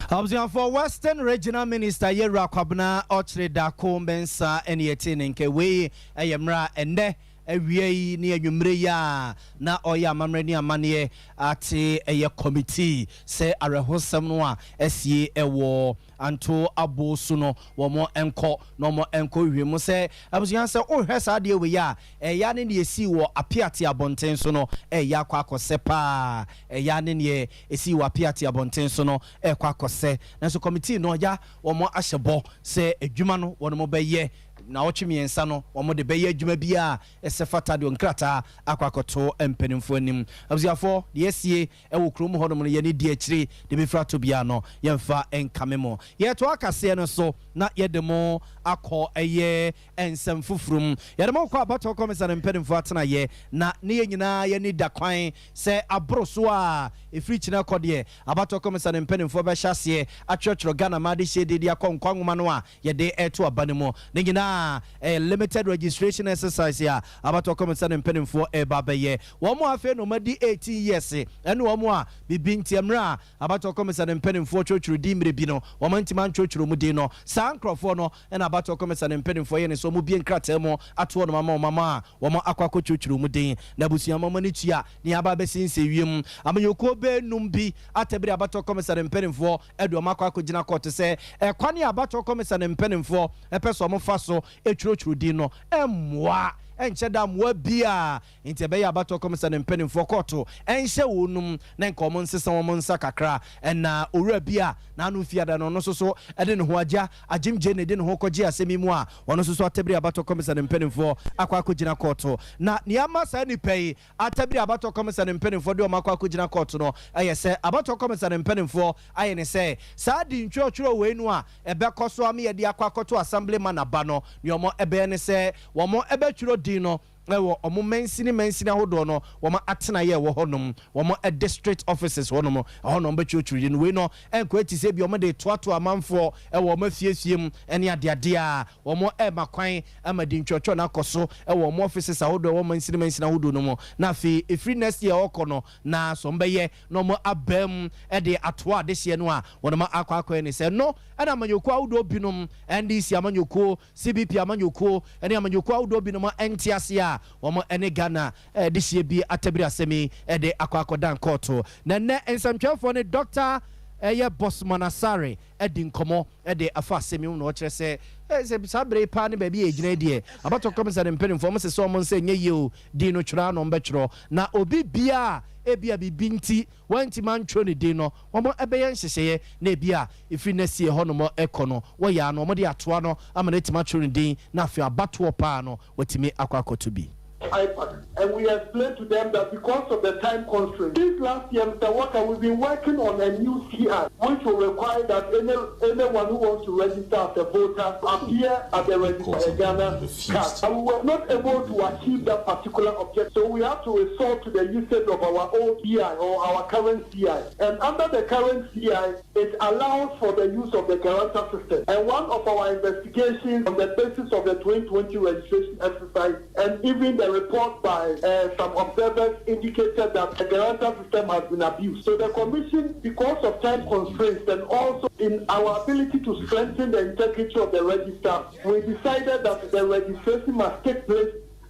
Abusuafoɔ, Western Regional Minister, Yɛwura Kwabena Ɔkyere Dako Mensah, ɛne yɛte ne nkɛ. Wei ɛyɛ mmerɛ a ɛnnɛ awia yi ne anwummerɛ yi a na ɔyɛ amammerɛ ne amanneɛ ate ɛyɛ committee sɛ awerɛhosɛm no a asie ɛwɔ Anto Abo so no, wɔn nkɔ na wɔn nkɔ hwɛ mu sɛ abusua sɛ wohwɛ saa adeɛ wei a ɛyɛ ne neɛ esi wɔ Apiate abɔnten so no ɛyɛ akɔ akɔsɛ paa. Ɛyɛ ne neɛ esi wɔ Apiate abɔnten so no ɛkɔ akɔsɛ, nanso committee no ɔya wɔn ahyɛ bɔ sɛ adwuma no wɔn bɛyɛ na ɔtwe 3 no wɔn de bɛyɛ adwuma bi a ɛsɛ fata deɛ nkrataa akɔ akɔto mpanimfoɔ anim. Abusuafoɔ, deɛ esie ɛwɔ kurom hɔnom no yɛne di akyire de bɛfira to bia no yɛmfa nkame mo. Yɛto akaseɛ no so na yɛde mo akɔ ɛyɛ nsɛm foforɔ mu. Yɛde mo kɔ abatoɔ kɔmisa ne mpanimfoɔ atenayɛ na ne yɛ nyinaa yɛni da kwan sɛ aboro so a ɛfiri kyina kɔ deɛ abatoɔ kɔmisa ne mpanimfoɔ bɛhyɛ aseɛ atwerɛtwerɛ Ghana ma de hyɛ de akɔ nkwa nwoma no a yɛde ɛto aba no mu ne nyinaa ɛyɛ limited registration exercise a abatoɔ kɔmisa ne mpanimfoɔ ɛreba bɛyɛ. Wɔn mo afei na wɔn adi 18 years ɛne wɔn a bibi nti mmerɛ a abatoɔ kɔmisa ne mpanimfoɔ twerɛtwerɛ din mmerɛ bi no wɔn ntoma ntwerɛtwerɛ mu din no, saa nkurɔfoɔ no ɛna abatoɔ kɔmisa ne mpanimfoɔ yɛ ne so wɔn bie nkrataa mu ato wɔn ama wɔn ama a wɔn akɔ akɔtwerɛtwerɛ mu din na abusua wɔn ani tua ne aba abɛsensɛn wiem. Amanyɔkuo bɛɛ bi atabiri abatoɔ kɔmisa ne mpanimfoɔ ɛde wɔn akɔ akɔgyina court sɛ ɛkwan ne abatoɔ kɔmisa ne mpanimfoɔ ɛpɛ sɛ wɔn fa so etwerɛtwerɛ din no ɛmmoa. ɛnkyɛ da mmoa biara nti ɛbɛyɛ abatoɔ kɔmisa ne mpanimfoɔ kɔɔto ɛnhyɛ wɔn num na nka wɔn nsesa wɔn nsa kakra. Ɛna owura bi a n'ano fiada no, ɔno nso so ɛde ne ho agya agyemgye na ɛde ne ho kɔgye asɛm yi mu a ɔno nso so atabiri abatoɔ kɔmisa ne mpanimfoɔ akɔ akɔgyina kɔɔto. Na nea ama saa nipa yi atabiri abatoɔ kɔmisa ne mpanimfoɔ de wɔn akɔ akɔgyina kɔɔto no ɛyɛ sɛ abatoɔ kɔmisa ne mpanimfoɔ ayɛ ne sɛ saa di ntwerɛtwerɛ wei no a ɛbɛkɔ so ama yɛde akɔ akɔto assembly man aba no, nea wɔn ɛbɛyɛ ne sɛ wɔn ɛbɛtwerɛ din no ɛwɔ ɔmo mansini mansini ahodoɔ no wɔn atenaeɛ ɛwɔ hɔnom, wɔn district offices hɔnom. Ɛhɔ na wɔn bɛtwerɛtwerɛ din no. Wei no ɛnkɔ eti sɛ bi wɔn de toatoa amanfoɔ ɛwɔ wɔn afiefie mu ɛne adeadeɛ a wɔn ɛma kwan ama di ntwerɛtwerɛ no akɔ so ɛwɔ wɔn offices ahodoɔ ɛwɔ mansini mansini ahodoɔ no mu. Na afei efiri next year ɔkɔ no na so wɔn bɛyɛ na wɔn aba mu ɛde atoa adehyeɛ no a wɔn akɔ akɔyɛ ne sɛ no. Ɛna amanyɔkuo ahodoɔ binom, NDC amanyɔkuo, CPP amanyɔkuo ɛne amanyɔkuo ahodoɔ binom ɛnte ase a wɔn ɛne Ghana ɛde bi atabiri asɛm yi ɛde akɔ akɔdan kɔɔto. Na nnɛ nsɛmtwerɛfoɔ ne Doctor ɛyɛ Bosman Asare ɛdi nkɔmɔ ɛde afa asɛm yi mu na ɔkyerɛ sɛ sɛ saa bere paa ne baabi yɛ gyina deɛ, abatɔ kɔmisa ne mpanimfoɔ wɔn sɛ sɛ wɔn nsa nyɛ yie o, din no twerɛ ano bɛtwerɛ na obi bia ebia biribi nti wɔntumi antwerɛ ne din no, wɔn ɛbɛyɛ nhyehyɛeɛ na ebi a efiri n'asie hɔnom ɛkɔ no wɔyɛ ano wɔn de atoa no ama no atumi atwerɛ ne din na afei abatoɔ paa no wɔtumi akɔ akɔto bi. IPAC. And we explained to them that because of the time constraint, since last year, Mr. Walker, we've been working on a new CI, which will require that anyone who wants to register as a voter appear at the register Ghana card. And we were not able to achieve that particular objective. So we have to resort to the usage of our old CI or our current CI. And under the current CI, it allows for the use of the guarantor system. And one of our investigations on the basis of the 2020 registration exercise and even the report by some observers indicated that the guarantor system has been abused. So the commission, because of time constraints and also in our ability to strengthen the integrity of the register, we decided that the registration must take place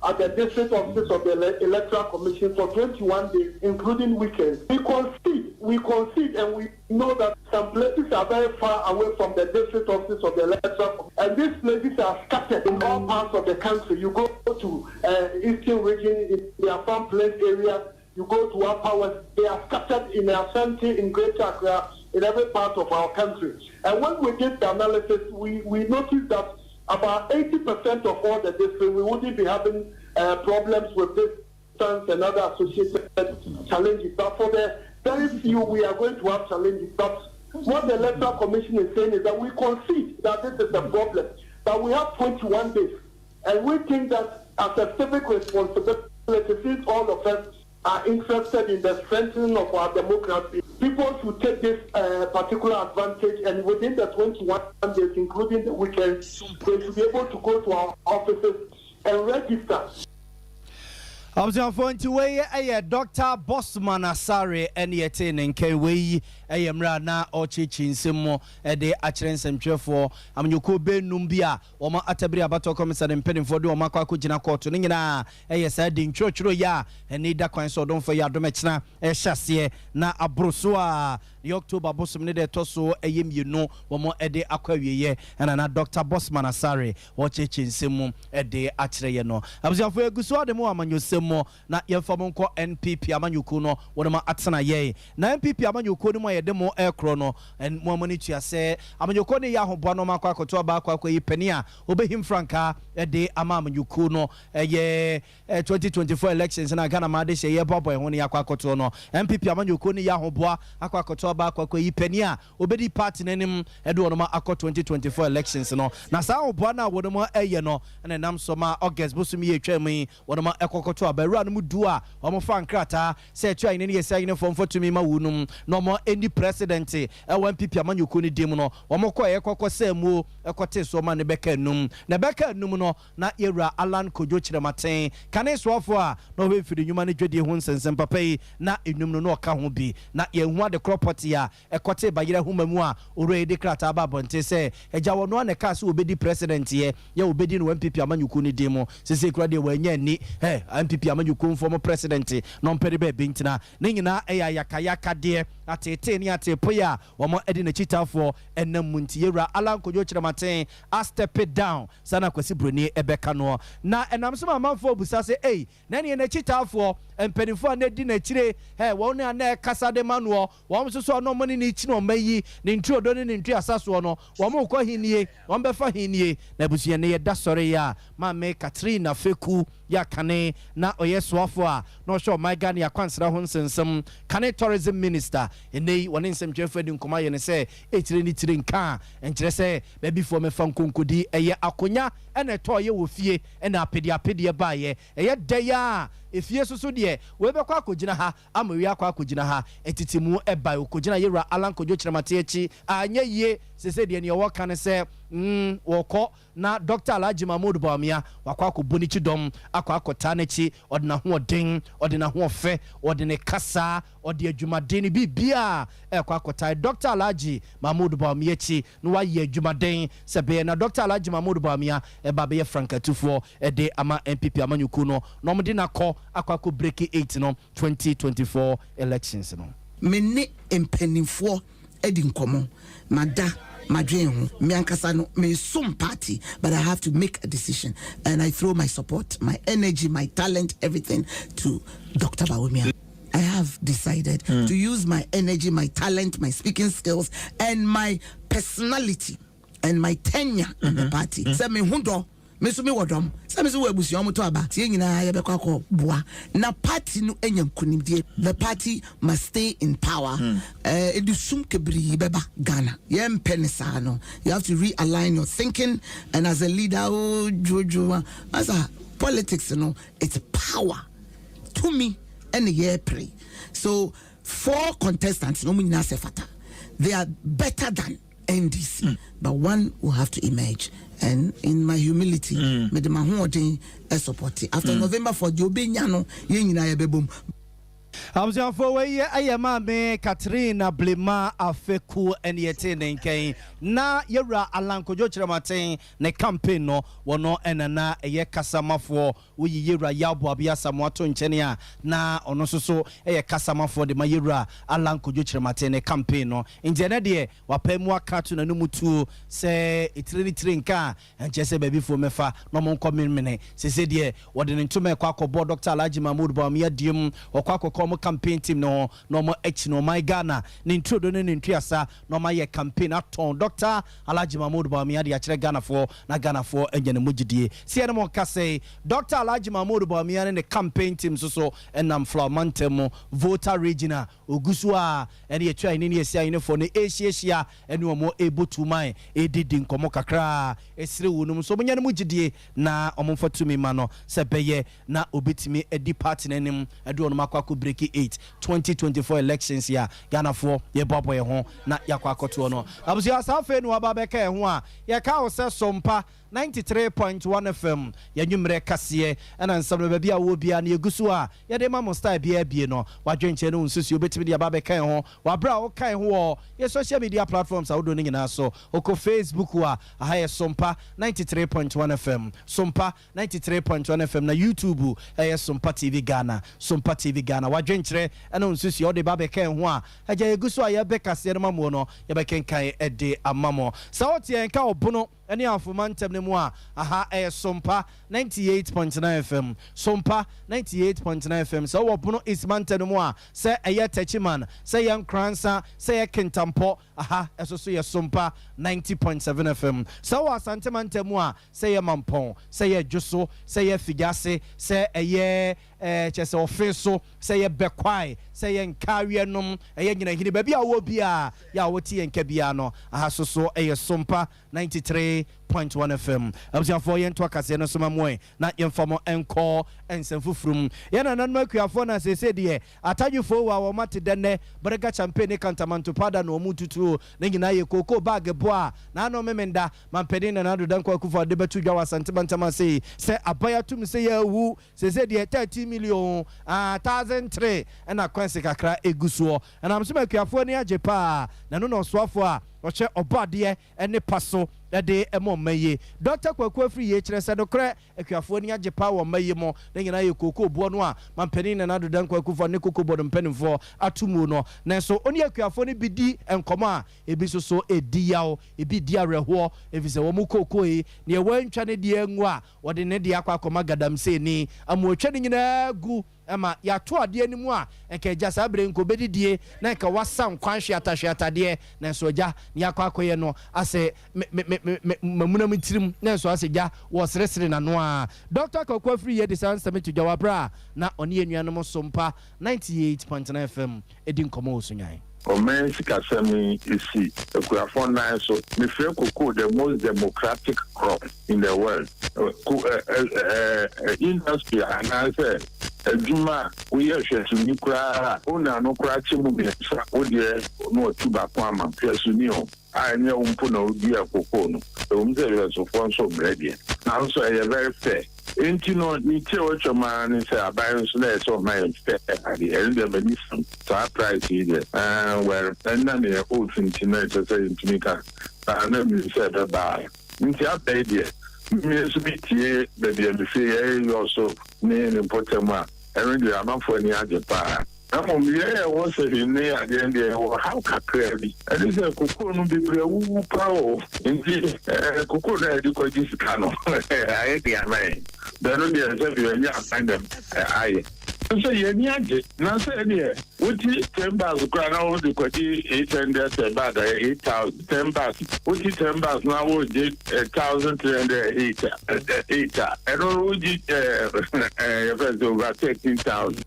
at the district office of the Electoral Commission for 21 days, including weekends. We concede and we know that some places are very far away from the district office of the Electoral Commission, and these places are scattered in all parts of the country. You go to Eastern Region, in the Afram Plains area, you go to Upper West, they are scattered in Ashanti, in Greater Accra, in every part of our country. And when we did the analysis, we noticed that about 80% of all the districts, we wouldn't be having problems with distance and other associated challenges. But for the very few, we are going to have challenges. But what the Electoral Commission is saying is that we concede that this is a problem, but we have 21 days. And we think that as a civic responsibility, since all of us are interested in the strengthening of our democracy, people should take this particular advantage and within the 21 days, including the weekends, they should be able to go to our offices and register. Abusuafoɔ, nti wei yɛ Dr Bosman Asare ɛne yɛte ne nkɛn. Wei yɛ mmerɛ a na ɔrekyerɛkyerɛ nsɛm mu de akyerɛ nsɛmtwerɛfoɔ. Amanyɔkuo bɛnum bi a wɔn atabiri abatɔ kɔmisa ne mpanimfoɔ de wɔn akɔ akɔgyina kɔɔto no nyinaa ɛyɛ saa de ntwerɛtwerɛ yi a ɛne da kwan sɛ ɔdomfo yi adom ɛkyena ɛhyɛ aseɛ na aboro so a ne October bosom ne deɛ ɛtɔ so ɛyɛ 2 wɔn de akɔ awieɛ. Ɛna na Dr Bosman Asare wɔkyerɛkyerɛ nsɛm mu de akyerɛ yɛ no. Abusuafoɔ, egu so ade mu wɔ amanyɔsɛm mu na yɛmfa mo nkɔ NPP amanyɔkuo no wɔn mu atena yɛn. Na NPP amanyɔkuo no mu a yɛde mo ɛkorɔ no, mo amu no tua sɛ amanyɔkuo no yɛ ahoboa no ɔmo akɔ akɔto aba akɔ akɔ yi panin a obɛhim frankaa ɛde ama amanyɔkuo no ɛyɛ 2024 elections na Ghana maa de hyɛ yɛbɔbɔ ɛho no yɛakɔ akɔtoɔ no. NPP amanyɔkuo no yɛ ahoboa akɔ akɔto aba akɔ akɔ yi panin a obɛdi party n'anim ɛde wɔn akɔ 2024 elections no. Na saa ahoboa no a wɔn ɛyɛ no ɛna ɛnam so ma August bosom yi atwa mu yi wɔn ɛkɔkɔto aba awura no mu du a wɔn fa nkrataa sɛ ɛtu ayene no yɛ sɛ ayene fɔm fɔtumi ma wu nom na wɔn ani president ɛwɔ NPP amanyɔkuo no dim no. Wɔn kɔ ɛkɔkɔ sɛ muo ɛkɔte so ma ne bɛka enum na bɛka enum no na yɛwura Alan Kojo Kyerɛmaten kane soafoɔ a na ɔhwɛ mfiri nnwuma no dwadie ho nsɛnsɛm papa yi na enum no na ɔka ho bi. Na yɛn ho ade korɔ pɔte a ɛkɔte bayerɛ homa mu a owura yi de krataa ba abɔnten sɛ agya wɔn no a na ɛka sɛ wɔbɛdi president yɛ wɔbɛdi no wɔ NPP amanyɔkuo no din mu sese kura deɛ wɔanya ani ɛ NPP amanyɔkuo mfɔm president na ɔmpɛ de baabi ntena. Ne nyinaa ɛyɛ ayakayakadeɛ. Ateetee ne ateepoeɛ a wɔde n'akyitaafoɔ nam mu nti, Yɛwura Allan Kojo Kyerematen astɛpe down, saa na Kwasi Broni bɛka noɔ. Na ɛnam so ma amanfoɔ bisa sɛ, Ei, na ɛneɛ n'akyitaafoɔ, mpanimfoɔ a na ɛdi n'akyire, hɛ, wɔn a na ɛkasa de ma noɔ, wɔn nso so a na wɔne no rekyini ɔman yi, ne nturodo ne ne ntuasa soɔ no, wɔrekɔ he nie, wɔbɛfa he nie? Na abusua, nnɛ yɛda sɔre yi a, Maame Katrina Feku, yɛ a kane na ɔyɛ soafoɔ a na ɔhwɛ ɔman Ghana akwansra ho nsɛnsɛm, kane Tourism Minister, ɛnnɛ yi wɔne nsɛmtwerɛfoɔ adi nkɔmmɔ ayɛ no sɛ etire ne tire nka a ɛnkyerɛ sɛ baabifoɔ mmɛfa nkonkodi, ɛyɛ akonya na ɛtɔɔeɛ wɔ fie na apedeapedeɛ baeɛ, ɛyɛ dɛ ara a efie so so deɛ wei bɛkɔ akɔgyina ha ama wei akɔ akɔgyina ha, ntetemu bae, ɔkɔgyina Yɛwura Allan Kojo Kyerematen akyi, anyɛ yie, seesei deɛ neɛ wɔka ne sɛ mm wɔkɔ Na Dɔkta Alhaji Mahmood Bawumia, wakɔ akɔbɔ ne kyidɔm, akɔ akɔtaa n'akyi, ɔde n'ahoɔden, ɔde n'ahoɔfɛ, ɔde ne kasa, ɔde adwumaden, ne biribiara ɛrekɔ akɔtae Dɔkta Alhaji Mahmood Bawumia akyi na wayɛ adwumaden sɛ ɛbɛyɛ na Dɔkta Alhaji Mahmood Bawumia ɛba abɛyɛ frankatufoɔ de ama NPP amanyɔkuo no na wɔde no akɔ akɔ akɔ breaki eight no 2024 elections no. Me ne mpaninfoɔ adi nkɔmmɔ, mada, madwen ho. Me ankasa no, mensom party but I have to make a decision and I throw my support, my energy, my talent, everything to Doctor Bawumia. I have decided to use my energy, my talent, my speaking skills and my personality and my tenure in the party. Sɛ me ho dɔ Me nso me wɔ dɔm sɛ me nso wɔ abusua wɔn to aba nti yɛn nyinaa yɛbɛkɔ akɔ boa na party no anya nkunimdie the party must stay in power ɛɛ ɛde sum kebirii bɛba Ghana yɛn mpɛ ne saa no you have to realign your thinking and as a leader oh dwodwo masa politics no it's power tumi ɛne yɛpere so four contestants no wɔn nyinaa sɛ fata they are better than NDC mm. but one will have to emerge and in my humility mm. mede m'ahoɔden support after mm. November 4 deɛ ɔbɛnya no yɛn nyinaa yɛbɛbom. Abusuafoɔ wei yɛ ɛyɛ maame Katrina Blema Afeku ɛne yɛtee ne nkɛn na yɛwura Alan Kojo Kyerematen ne campaign no wɔno ɛna na ɛyɛ kasamafoɔ. Woyi Yewura Yaw Boabi Asamoah to nkyɛne a, na ɔno nso so yɛ kasamafoɔ de ma Yewura Allan Kojo Kyerematen ne campaign no. Nti ɛnɛ deɛ wapae mu aka ato n'anomu tuo sɛ etire ne tire nka a, ɛnkyerɛ sɛ baabifoɔ mmɛfa na wɔn nkɔ menemene. Seesei deɛ wɔde ne ntoma rekɔ akɔbɔ Dɔkta Alhaji Mahmood Bawumia dua mu, wɔkɔ akɔka wɔn campaign team no ho na wɔn akyi no ɔman Ghana ne nturodo ne ne ntuasa na wɔn ayɛ campaign atɔn Dɔkta Alhaji Mahmood Bawumia de akyerɛ Ghanafoɔ na Ghanafoɔ anya ne mu gyidie. Sɛ yɛne mo rekasa yi, Dɔkta Alhaji Mahmood Bawumia ne ne campaign team nso so nam Flower mantam mu, Volta region a ɔgu so a ɛne Atu Ahene ne Asi Ahenefoɔ no rehyiahyia ne wɔn rebɔ tuman, redidi nkɔmmɔ kakra, resrɛ wɔnom nso wɔnya ne mu gyidie na wɔmfa tumi ma no sɛ ɛbɛyɛ na obetumi adi party no anim de wɔnom akɔ akɔ breaki 8 2024 elections yi a Ghanafoɔ yɛboaboa yɛn ho na yɛakɔ akɔtoɔ no. Abusua saa afei na waba abɛka yɛn ho a yɛka wo sɛ Sompa 93.1 FM yɛn anwummerɛ kaseɛ ɛna nsɛm no baabi a wowɔ biara no yɛgu so a yɛde ma mo style biara bie no w'adwenkyerɛ ne wo nsusuo wobɛtumi de aba abɛka yɛn ho wɔ aberɛ a woka yɛn ho wɔ yɛn social media platforms ahodoɔ no nyinaa so. Wokɔ Facebook a aha yɛ Sompa 93.1 FM Sompa 93.1 FM na YouTube ɛyɛ Sompa TV Ghana, Sompa TV Ghana. W'adwenkyerɛ ne wo nsusuiɛ wode ba bɛka yɛn ho a, agya yɛgu so a yɛbɛ kaseɛ no ma mo no, yɛbɛkenkan de ama mo. Sɛ wote yɛn nka wɔ Bono ne Ahafo mantam no mu a, aha ɛyɛ Sompa 98.9 FM, Sompa 98.9 FM. Sɛ wowɔ Bono East mantam no mu a, sɛ ɛyɛ Techiman, sɛ ɛyɛ Nkoransa, sɛ ɛyɛ Kintampo, aha ɛso so yɛ Sompa 90.7 FM. Sɛ wowɔ Asante mantam mu a, Sɛ ɛyɛ Mampɔn, sɛ ɛyɛ Dwoso, sɛ ɛyɛ Figyase, sɛ ɛyɛ ɛɛ kyerɛ sɛ Ɔfe so, sɛ ɛyɛ Bɛkwae, sɛ ɛyɛ Nkaawiɛ nom, ɛyɛ Nyinahini, baabi a wowɔ biara, yɛ a wote yɛn nka biara no, aha so so ɛyɛ Sompa 93.1 FM. Abusuafoɔ yɛntoa kaseɛ no so ma mo ɛ, na yɛmfa mo nkɔ nsɛm foforɔ mu. Yɛn nananom akuafoɔ na seesei deɛ Atadwefoɔ wɔ a wɔn ate dɛ nnɛ, Berega Champagne ne Kantamanto Powder na wɔn retutuo, ne nyinaa yɛ kookoo bag boɔ a n'ano memenda. Mampanin Nana Addo Dankwa Akufo-Addo de bɛto dwa wɔ Asante mantam ase yi sɛ aban atum sɛ yɛawu seesei deɛ 13 million ah, 1003 ɛna kwanse kakra egu soɔ. Ɛnam so ma akuafoɔ ani agye paa na ɛno na ɔsoafoɔ a ɔhwɛ ɔbɔadeɛ ne pa so de ma ɔman yi. Dɔkta Kwaku Afriyie kyerɛ sɛ nokorɛ akuafoɔ ani agye paa wɔ ɔman yi mu. Ne nyinaa yɛ kookoo boɔ no a Mampanin Nana Addo Dankwa Akufo-Addo ne Cocoa Board mpanimfoɔ ato mu no. Nanso ɔne akuafoɔ no bi di nkɔmmɔ a, ebi nso so redi yaw, ebi redi awerɛhoɔ ɛfiri sɛ wɔn kookoo yi, deɛ wantwa ne deɛ angu a, wɔde ne deɛ akɔ akɔma gadamseeni ama watwa ne nyinaa agu. ma yɛato adeɛ no mu a, nka agya saa berɛ yi nka ɔbɛdidie na nka wasa nkwan hweatahweata deɛ, nanso agya nea akɔ akɔyɛ no asɛ me me me me me mamuna me tirim, nanso asɛ gya wɔseresere n'ano ara. Dɔkta Kwaku Afriyie de saa nsɛm yi to dwa wɔ berɛ a na ɔne yɛn nuanom Sompa 98.9 FM di nkɔmmɔ wɔ Sunyani. Ɔman sikasɛm yi si akuafoɔ nan so. Mefrɛ cocoa the most democratic crop in the world. Ko ɛ ɛ ɛ industry anaasɛ adwuma a woyɛ hwɛsoni koraa a owner no koraa kyɛ mu mmiɛnsa wo deɛ na watu baako ama wo. Hwɛsoni o. a ɛnyɛ wo mpo na woduaa kokoo no, ɛwom sɛ Wiasefoɔ nso mmerɛ deɛ, nanso ɛyɛ very fair. Enti no, ne ti a watwam ara ne sɛ aban nso na ɛyɛ sɛ ɔma yɛn fair adeɛ, ɛno deɛ m'ani sɔ saa price yi deɛ, ɛɛ well, ɛnna neɛ oats nti na ɛkyɛ sɛ yɛntumi ka saa, na menim sɛ ɛbɛba ara. Nti aba yi deɛ, me nso metie baabi a mefiri, ɛyɛ Yɔso ne ne mpɔtam a, ɛno deɛ amanfoɔ ani agye paa. Na mmom yɛn a yɛwɔ sahwi ne adeɛ no deɛ, yɛwɔ ɔhaw kakraa bi. Ɛne sɛ kokoo no bebree awuwu paa o. Nti eh, kokoo no a yɛde kɔgye sika no, ayɛ den ama yɛn. Bɛ no deɛ sɛbi ɛnyɛ aban dɛm ayɛ. Nso yɛn ani agye. Na sɛ ɛdeɛ woti ten bags koraa na wode kɔgye 800 bag a, ɛyɛ 8000. Ten bags, woti ten bags na wogye 1308 a, eight a, ɛno no wogye eh, yɛfrɛ sɛ over 13,000.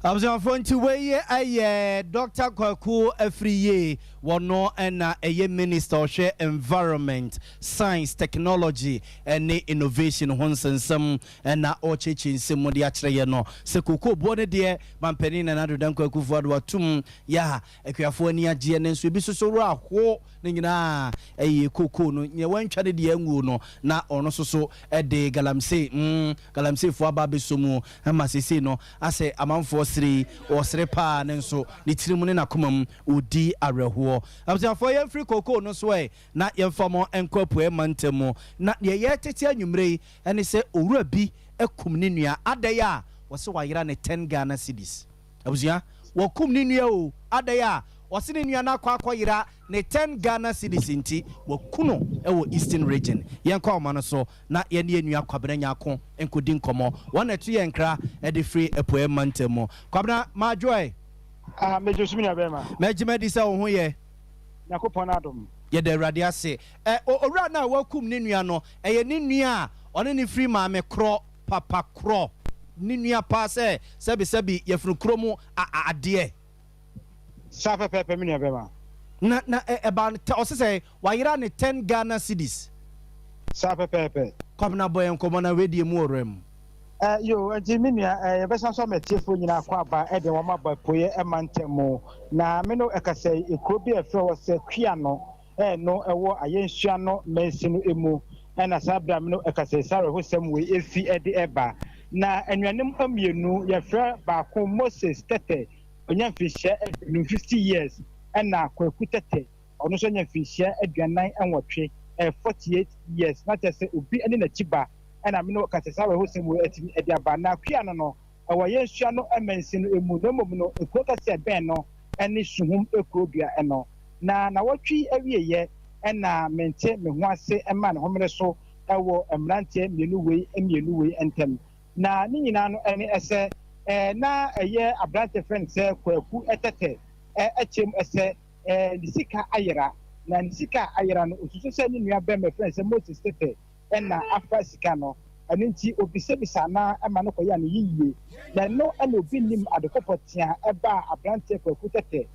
Abusuafoɔ nti wei yɛ Doctor Kwaku Afriyie, wɔno na ɛyɛ Minister ɔhwɛ Environment, Science, Technology ne Innovation ho nsɛnsɛm na ɔrekyerɛkyerɛ nsɛm mu de akyerɛ yɛn no sɛ kokoo boɔ no deɛ Manpanin Nana Addo Dankwa Akufo-Addo atum yɛ a akuafoɔ ani agyeɛ nanso ebi nso so werɛ aho ne nyinaa ɛyɛ kokoo no nea wantwa ne deɛ anguo no na ɔno nso so de galamsey mm galamseyfoɔ aba abɛsɔ mu ma seesei no asɛ amanfoɔ sere yi ɔresere paa nanso ne tirim ne n'akoma mu ɔredi awerɛhoɔ. Abusuafoɔ yɛmfiri kookoo no so ɛ na yɛmfa mo nkɔ apueɛ mantam mu na deɛ yɛretete anwummerɛ yi ne sɛ owura bi akum ne nua adɛn a wɔse wayera ne 10 Ghana cedis. Abusua, wakum ne nua o, adɛn a ɔse ne nua no akɔ akɔyera ne 10 Ghana cedis nti waku no wɔ Eastern Region. Yɛnkɔ ahoma no so na yɛne yɛn nua Kwabena Nyarko nkɔdi nkɔmmɔ. Wɔn na ɛto yɛn nkra de firi Apueɛ Mantam mu. Kwabena, madwo ɛ? Ah, medwo so me nua bɛrima. Mɛgye madi sɛ wo ho yɛ. Nyankopɔn adom. Yɛda Awurade ase. Ɛ, owura no a wakum ne nua no, ɛyɛ ne nua a ɔne no firi maame korɔ. Papa korɔ ne nua paa sɛ sɛbi sɛbi yafunu korɔ mu a a adeɛ. Saa pɛpɛɛpɛ me nua bɛma. Na na ɛ ɛbaa no tɛ ɔse sɛ wayera ne ten Ghana cedis. Saa pɛpɛɛpɛ. Kwabena bɔ yɛn nkɔmɔ na wei deɛ mu wɔ rem. Eh yoo nti me nua eh yɛbɛsan so ama atiefoɔ nyinaa akɔ aba de wɔn aba apueɛ mantam mu na me ne wo ɛkasa yi ekuro bi a yɛfrɛ hɔ sɛ Kuano no wɔ Ayensuano mansin no mu na saa bere a me ne wo rekasa yi, saa awerɛhosɛm wei efi de reba. Na anuanom mmienu, yɛfrɛ baako Moses Tete, ɔnya mfirihyia aduonum, 50 years, ɛna Kwaku Tete, ɔno nso anya mfirihyia 48, 48 years. Na kyerɛ sɛ obi ne n'akyi ba ɛna me ne wo rekasa yi, saa awerɛhosɛm wei atumi de aba. Na Akua no no, ɛwɔ Ayensuano mansin no mu, na mmom no, ekuro kɛse a ɛbɛn no ne Suhum kuro dua no. Na nawɔtwe yi awieɛ na mente me ho ase maa ne homene so wɔ mmeranteɛ mmienu wei mmienu wei ntam. Na ne nyinaa no ɛne sɛ na ɛyɛ aberanteɛ frɛ no sɛ Kwaku Tɛtɛ kyɛm sɛ ne sika ayera. Na ne sika a ayera no ɔsusu sɛ ne nua bɛrima frɛ no sɛ Moses Tɛtɛ na afa sika no. Ɛno nti obisabisaa no ara ma no kɔyɛɛ no yiye. Na ɛno na obi nnim ade ko pɔtee a ɛbaa aberanteɛ Kwaku Tɛtɛ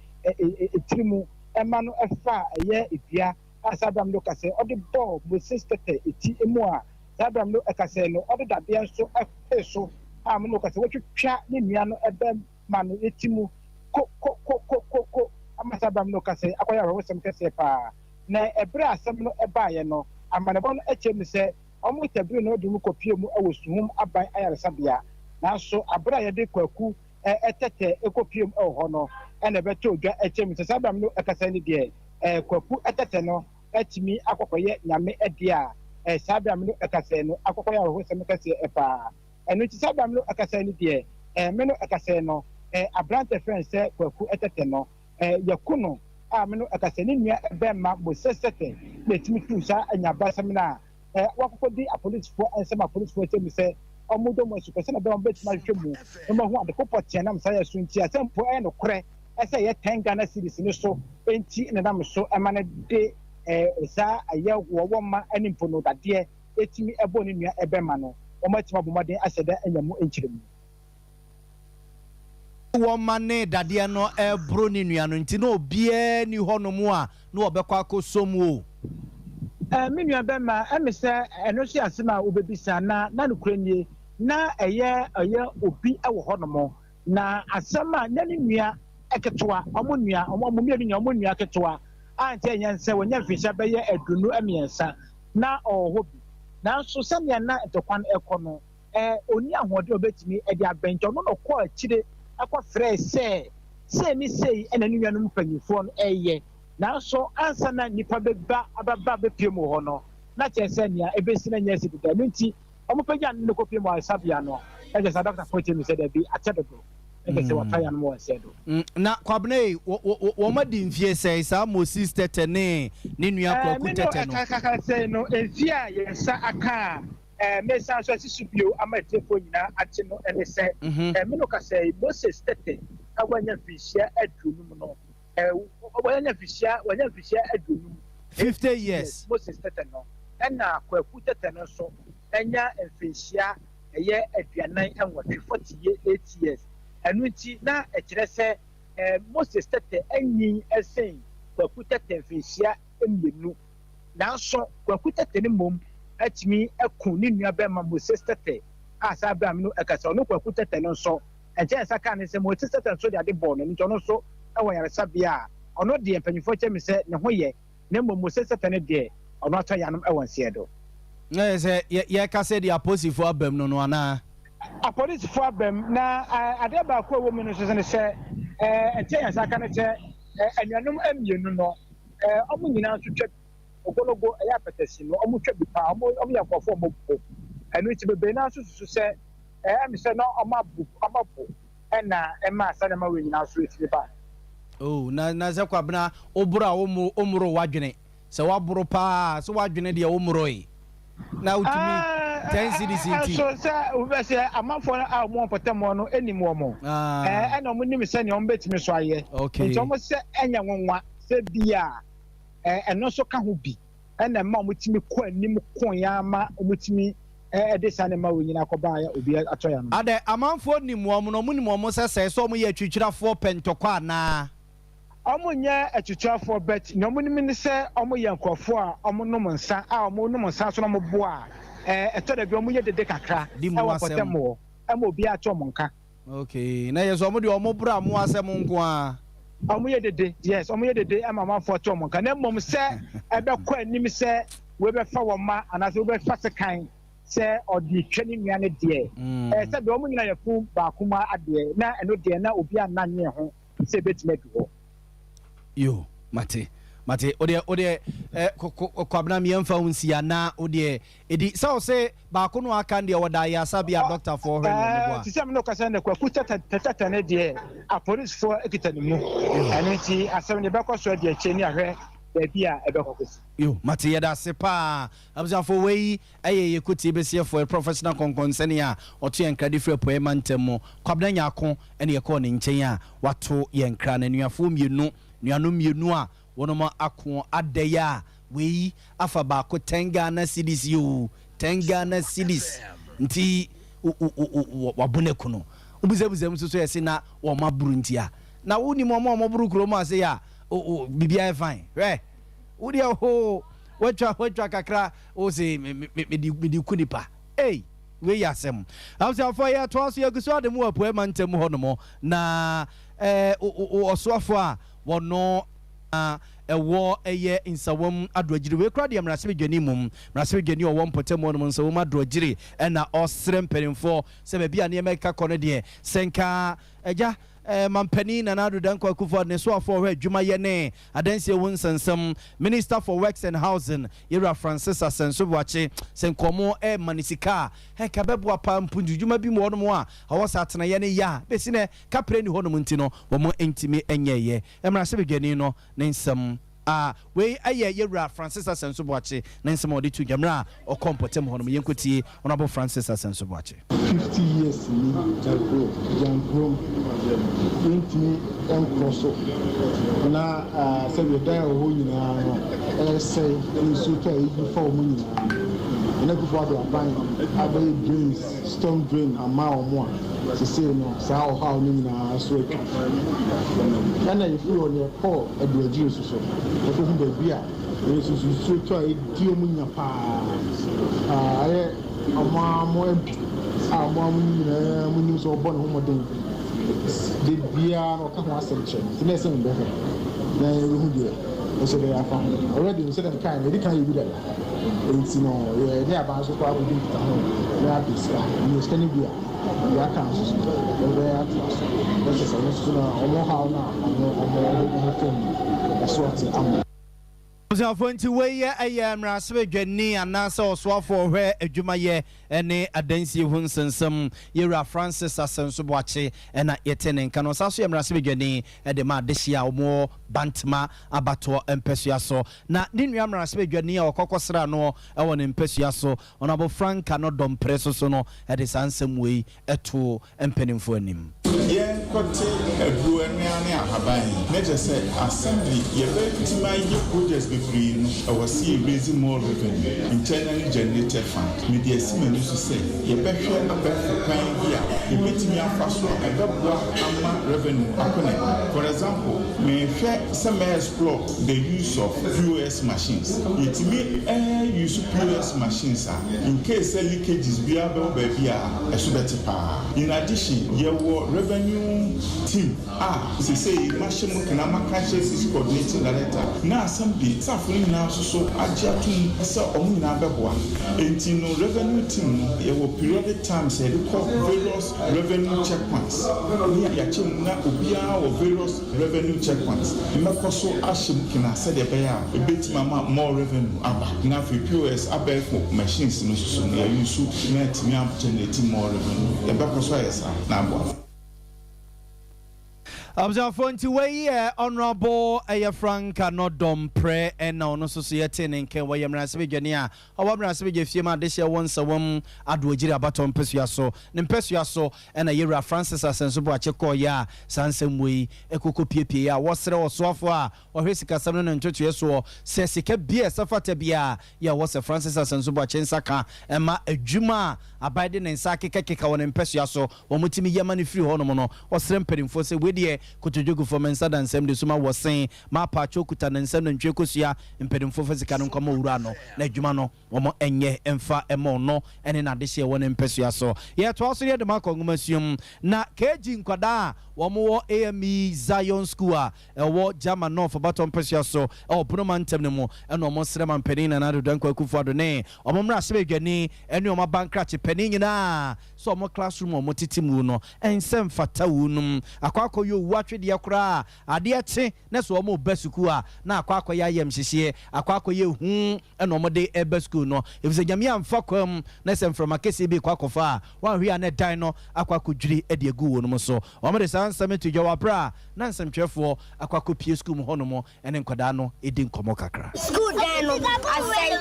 tiri mu ma no faa ɛyɛ dua a saa berɛ a mene wo kasa yi ɔde bɔɔ Moses Tɛtɛ ti mu a saa berɛ a mene wo kasa yi no ɔde dadeɛ nso pee so a mene wo kasa yi watwitwa ne nua no bɛma no ti mu ko ko ko ko ko ko ama saa berɛ a mene wo kasa yi akɔyɛ awerɛhosɛm kɛseɛ paa. Na ɛberɛ a asɛm no baeɛ no, amanebɔ no kyerɛ mu sɛ wɔtabiri no de no kɔpuee mu wɔ Suhum Aban Ayaresabea. Nanso berɛ a yɛde Kwaku Tɛtɛ kɔpuee mu wɔ hɔ no, ɛna ɛbɛtɔɔ dwa kyerɛ mu sɛ saa berɛ a me ne wo rekasa yi deɛ, Kwaku Tɛtɛ no. atumi akɔkɔyɛ Nyame deɛ a, eh, saa berɛ a me no ɛkasɛɛ no akɔkɔyɛ awerɛhosɛm kɛseɛ paa. Ɛno nti saa berɛ a me no ɛkasɛɛ no deɛ, eh, me no ɛkasɛɛ no, eh, aberantɛ frɛ no sɛ Kwaku Tɛtɛ no, eh, yɛku no a me no ɛkasɛɛ ne nua bɛmma Moses Tɛtɛ na ɛtumi tuu saa anyabasɛm no a, eh, wakɔkɔdi apolisifoɔ nsam apolisifoɔ kyɛ mu sɛ wɔdɔ mu asukɔ sɛdeɛ ɛbɛyɛ wɔbɛtumi ahwehwɛ mu na wɔahu ade ko pɔtee a nam saa yɛ so nti a sɛ mpo ɛyɛ nokorɛ sɛ ɛyɛ 10 Ghana cedis no so nti na nam so ma no de eh, saa ɛyɛ wɔwɔ mma ne mpo no dadeɛ ɛtumi ɛbɔ ne nua ɛbɛma no wɔatumi abɔ mmɔden ahyɛ da anya mu nkyerɛmu. Wɔ mma ne dadeɛ no reboro ne nua no nti na obiara nni hɔnom a na ɔbɛkɔ akɔsɔ mu o. Eh, me nua bɛma, ɛme sɛ ɛno nso yɛ asɛm a wobɛbisa, na na nokorɛ nie, na ɛyɛ ɛyɛ obi wɔ hɔnom, na asɛm a na ne nua ketewa, wɔn nua, wɔn mmienu nyinaa wɔn nua ketewa, a nti ɛnyɛ nsɛ wɔnya mfinhyia bɛyɛ 23, na ɔwɔ hɔ bi. Nanso sɛnea na ntɔkwa no rekɔ no, eh, ɔnni ahoɔden a ɔbɛtumi de abɛn, nti ɔno na ɔkɔɔ akyire kɔfrɛɛ sɛ sei ne sei na ne nuanom mpanimfoɔ no reyɛ. Nanso ansa na nnipa bɛba abɛba abɛpue mu wɔ hɔ no, na kyerɛ sɛ nea ɛbɛsi no nyɛ asi deda. Ɛno nti, wɔpagyaa no de no kɔpue mu ayaresabea no, na kyerɛ sɛ adɔkotafoɔ kyerɛ mu sɛ dabi, akyɛ dodo, na kyerɛ sɛ wɔatɔ yanom wɔ nsɛe do. Na Kwabena ei, wɔn adi mfie sɛn, saa Moses Tɛtɛ ne ne nua Kwaku Me no Tɛtɛ no? ɛkakaka sɛn no, mfie a yɛn nsa aka a mesan nso asi so bio ama atiefoɔ nyinaa ate no ne sɛ, me no kasa yi, Moses Tɛtɛ a wanya mfinhyia 50 no, wanya mfinhyia, wanya mfinhyia 50, 50 years. Moses Tɛtɛ no, ɛna Kwaku Tɛtɛ no nso anya mfinhyia ɛyɛ 48, 48 years. Ɛno nti na ɛkyerɛ sɛ Moses Tɛtɛ anyin sen Kwaku Tɛtɛ mfinhyia mmienu. Nanso Kwaku Tɛtɛ no mmom atumi aku ne nua barima Moses Tɛtɛ a saa bere a me no ɛkasa ɔno Kwaku Tɛtɛ no nso ɛnkyɛ nsa kaa ne nsam. Moses Tɛtɛ nso de ade bɔɔ no, ɛno nti ɔno nso wɔ ayaresabea a ɔno deɛ mpanyinfoɔ kyerɛ me sɛ ne ho yɛ na mmom Moses Tɛtɛ no deɛ ɔno atɔ yanom wɔ nseɛ do. Na ɛyɛ sɛ yɛka sɛ deɛ apolisifoɔ abam no no anaa? Apolisifoɔ abam, na adeɛ baako a ɛwɔ mu no nso ne sɛ ɛnkyɛ yɛn nsa aka ne sɛ anuanom mmienu no wɔn nyinaa nso twa bi. Ogologo, ɛyɛ apɛtɛsi no, wɔtwa bi paa. Wɔyɛ nkurɔfoɔ a wɔbo. Ɛno nti bebree no ara nso susu sɛ ɛyɛ me sɛ na wɔabo, wɔabo na ɛmaa saa nneɛma wei nyinaa nso tumi baeɛ. Oh, na na sɛ Kwabena, woboro a wommoro, wommoro w'adwene. Sɛ woaboro paa a, sɛ w'adwene deɛ wommoroe. Na wotumi 10 cedis nti. Ɛso sɛ wobɛ sɛ amanfoɔ a wɔn mpɔtam hɔ no nim wɔn. Ɛna wɔn nim sɛnea wɔn bɛtumi so ayɛ. Nti wɔn sɛ ɛnyɛ nwonwa sɛ bi a ɛno nso ka ho bi ɛna ɛma wɔn tumi kɔ anim ko ya ma wɔn tumi ɛde saa nneɛma wɔ nyinaa kɔba a obi atɔ ya no. Adɛ amanfoɔ nim wɔn no, wɔn nim wɔn sɛ sɛɛ sɛ wɔn yɛ atwitwirafoɔ pɛ ntɔkwa anaa? Ɔmo nyɛ atutuafoɔ but nea ɔmo nim ne sɛ ɔmo yɛ nkorɔfoɔ a ɔmo nom nsa a ɔmo nom nsa nso na ɔmo boa a ɛtɔ da bi ɔmo yɛ dede kakra Di mu ɛwɔ asɛm. mpɔtam hɔ ɛma obiara te ɔmo nka. Okay na yɛ sɛ ɔmo deɛ ɔmo bra mo asɛm nko ara. Ɔmo yɛ dede yes ɔmo yɛ dede ɛma amanfoɔ te ɔmo nka na mmom sɛ ɛbɛkɔ anim sɛ wei bɛfa wɔn mma anaasɛ wei bɛfa sekan sɛ ɔde retwa ne nua no deɛ ɛɛ sɛ deɛ ɔmo nyinaa yɛ fun baako mu adeɛ na ɛno deɛ na obiara nna nwene ho. sɛ ebetumi adu hɔ. Yo, mate, mate. Wodeɛ, wodeɛ, eh, Kwabena mmiɛnfa wo nsia na wodeɛ, edi sɛ ɔse baako no aka deɛ wɔda ayaresa bea dɔktafoɔ hwɛ no ɔmo boa. Te sɛ me ne wo kasa no Kwaku Tɛtɛ no deɛ apolisifoɔ kita ne mu. Ɛno nti asɛm no yɛbɛkɔ so adi akyire ne ahwɛ baabi a ɛbɛkɔ akɔsi. Yo, mate, yɛda ase paa. Abusuafoɔ wei Ɛyɛ yɛ kotie bɛsiɛfoɔ, yɛ professional kɔnkɔnsɛne a ɔto yɛn nkra de firi apueɛ mantam mu, Kwabena Nyarko ɛne yɛkɔɔ ne nkyɛn a wato yɛn nkra. Na anuafoɔ mmienu, nuanom mmienu a wɔnom ako ada yi a wei afa baako 10 Ghana cedis yi oo, 10 Ghana cedis nti wabo no aku no. Wobusabusa mu nso so yɛse na wɔn aboro nti a. Na wonim wɔn a wɔboro kurom ase yi a, biribiara yɛ fine. Hwɛ! Wo deɛ hoo, woatwa woatwa kakra, wo se me me mede mede ku nipa. Ei, wei yɛ asɛm. Abusuafoɔ yɛtoa so, yɛgu so ade mu wɔ Apueɛ mantam hɔ nom, na eh, ɔsoafoɔ a wɔno na ɛwɔ ɛyɛ Nsawam Adoagyiri, wei koraa deɛ mmarahyɛbadwani mmom, mmarahyɛbadwani a ɔwɔ mpɔtam hɔ nom Nsawam Adoagyiri, ɛna ɔsrɛ mpanimfoɔ sɛ baabi a nneɛma ɛkeka kɔ no deɛ, sɛ nka agya. Mampanin Nana Addo Dankwa Akufo-Addo ne soafoɔ a ɔhwɛ adwumayɛ ne adansie ho nsɛnsɛm, Minister for Works and Housing, Yɛwura Francis Asɛnso Boakye, sɛ nka wɔn ma no sika a, nka ɛbɛboa paa mpuntu dwuma bi mu wɔ hɔnom a ɛwɔ sɛ atenaeɛ no yɛ a bɛsi nɛ kaprɛ nni hɔnom nti no wɔn ntumi nyɛeɛ. Mmarahyɛbadwani no ne nsɛm a wei yɛ Yɛwura Francis Asɛnso Boakye ne nsɛm a ɔde too dwa mmerɛ a ɔkɔɔ mpɔtam hɔnom. Yɛnkɔtie Honourable Francis Asɛnso Boakye. 50 years ni Gyankurom yɛntumi nkorɔ so na sɛdeɛ dan a ɛwɔ hɔ nyinaa no ɛresɛe ne nsuo tɔ a ɛyi fa wɔn nyinaa no. Nana Akufo Addo aban abɛyɛ drains, storm drain ama wɔn a sesei no saa ɔhaw no nyinaa so atwa. Ɛna yɛfiri hɔ no yɛkɔɔ Aduagyiri nso so yɛkɔhu baabi a Ɛyɛ nsusuwsuo tɔ a ɛdi wɔn nya paa. Ayɛ wɔn ara wɔn MP a wɔn ara wɔn nyinaa wɔn nim sɛ ɔbɔ ne ho mmɔden. Da biara no ɔka ho asɛm kyerɛ me. Nti na ɛsɛ mebɛhwɛ na yɛbɛhu deɛ ɛsɛ bɛyɛ afa ho. Already no sɛdeɛ mekaeɛ no yɛdi kan yɛ bi dada. Nti no yɛne aban nso kɔ akɔdi nkitaho na yɛapɛ sika. Yɛnya sika no bi a deɛ aka nso so yɛbɛyɛ atoa so. Na kyerɛ sɛ ɛno nso so no wɔn haw no a wɔn wɔn fam no ɛso ate ama. Abusuafoɔ nti wei yɛ ɛyɛ mmarahyɛbadwani anaasɛ ɔsoafoɔ ɔhwɛ adwumayɛ ne adansie ho nsɛnsɛm Yɛwura Francis Asɛnso Boakye na yɛte ne nka no. Ɔsan nso yɛ mmarahyɛbadwani de ma adehyeɛ a wɔwɔ Bantama abatoɔ mpasua so. Na ne nua mmarahyɛbadwani a ɔkɔ kɔsraa noɔ wɔ ne mpasua so, Honourable Frank Ano Dompre nso so no de saa nsɛm wei too mpanimfoɔ anim. Yɛnkɔte aburo ɛnoa ne ahaban yi na kyerɛ sɛ assembly yɛbɛtumi ayɛ projects bebree no ɛwɔ se yɛ raise more revenue internally generated fund mede asi m'ani so sɛ yɛbɛhwɛ abɛɛfo kwan bi a yɛbɛtumi afa so a ɛbɛboa ama revenue akɔ n'anim for example mehwɛ sɛ mɛ explore the use of POS machines yɛtumi use POS machines a in case sɛ leakages biara bɛwɔ baabi a ɛso bɛte paa. In addition, yɛwɔ revenue team a seesei mahyɛ mu kena maka akyerɛ CC coordinating director na assembly staff no nyinaa nso so agye atom sɛ wɔn nyinaa bɛboa. Enti no revenue team no yɛwɔ periodic times a yɛde kɔ various revenue check points ne yɛakyɛ mu na obiara wɔ various revenue check points. Mɛkɔ so ahyɛ mu kena sɛdeɛ ɛbɛyɛ a ɛbɛtumi ama more revenue aba na afei POS abɛɛfo machines no nso so no yɛ use na atumi a generate more revenue. Yɛbɛkɔ so ayɛ saa na aboa. Abusuafoɔ nti wei yɛ Honourable ɛyɛ Frank Anodom Prɛ ɛna ɔno nso so yɛtee ne nkɛn wɔyɛ mmarahyɛbadwani a ɔwɔ mmarahyɛbadwa fie mu adehyeɛ wɔ Nsawam Adoagyiri abatoɔ mpasua so. Ne mpasua so ɛna Yɛwura Francis Asɛnso Boakye kɔɔeɛ a saa nsɛm wei ɛkɔkɔ piepieɛ a wɔsrɛ ɔsoafoɔ a ɔhwɛ sikasɛm no ne ntotoeɛ soɔ sɛ sika biara a ɛsɛ fata biara yɛ a ɛwɔ sɛ Francis Asɛnso Boakye nsa ka ma adwuma a aban de ne nsa akekakeka wɔ ne mpasua so wɔtumi yɛ ma no firi hɔnom no. Ɔsrɛ mpanimfoɔ sɛ wei deɛ kotodwe gu fam, nsa da nsam de suma wɔ se ma apaakyɛw kuta ne nsam nantwie kosua, mpanimfoɔ fa sika no nkɔma owura no na adwuma no wɔnyɛ mfa mma ɔno ne n'adehyeɛ wɔ ne mpasua so. Yɛtoa so yɛde mo akɔ nwomasua mu na KG nkwadaa a wɔwɔ AME Zion School a ɛwɔ Gyama North abatoɔ mpasua so wɔ Bono mantam no mu na wɔsrɛ Manpanin Nana Addo Dankwa Akufo-Addo ne wɔn mmarahyɛbadwani ne wɔn abankrakye panin nyinaa sɛ wɔn classroom a wɔtete mu no nsɛ mfata wunom akɔ akɔyɛ owu atwedeɛ koraa a adeɛ kye na sɛ wɔreba sukuu a na akɔ akɔyɛ ayamhyehyeɛ akɔ akɔyɛ hu na wɔde reba sukuu no efisɛ Nyame amfa kwan mu na sɛ mframa kɛseɛ bi rekɔ akɔfa a wɔanhwɛ a na ɛdan no akɔ akɔdwiri de agu wɔnom so. Wɔde saa nsɛm yi to dwa wɔ aberɛ a na nsɛmtwerɛfoɔ akɔ akɔpue sukuu mu hɔnom ne nkwadaa no redi nkɔmmɔ kakra. Sukuu dan no asɛe.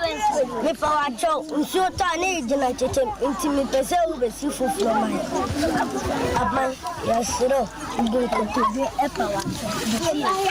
Mepa wo akyɛw, nsuo tɔ a na yɛgyina kyekyem nti mepɛ sɛ wobɛsi foforɔ ma yɛn. Aban, yɛsrɛ wo, bu nkotodwe pa wo akyɛw.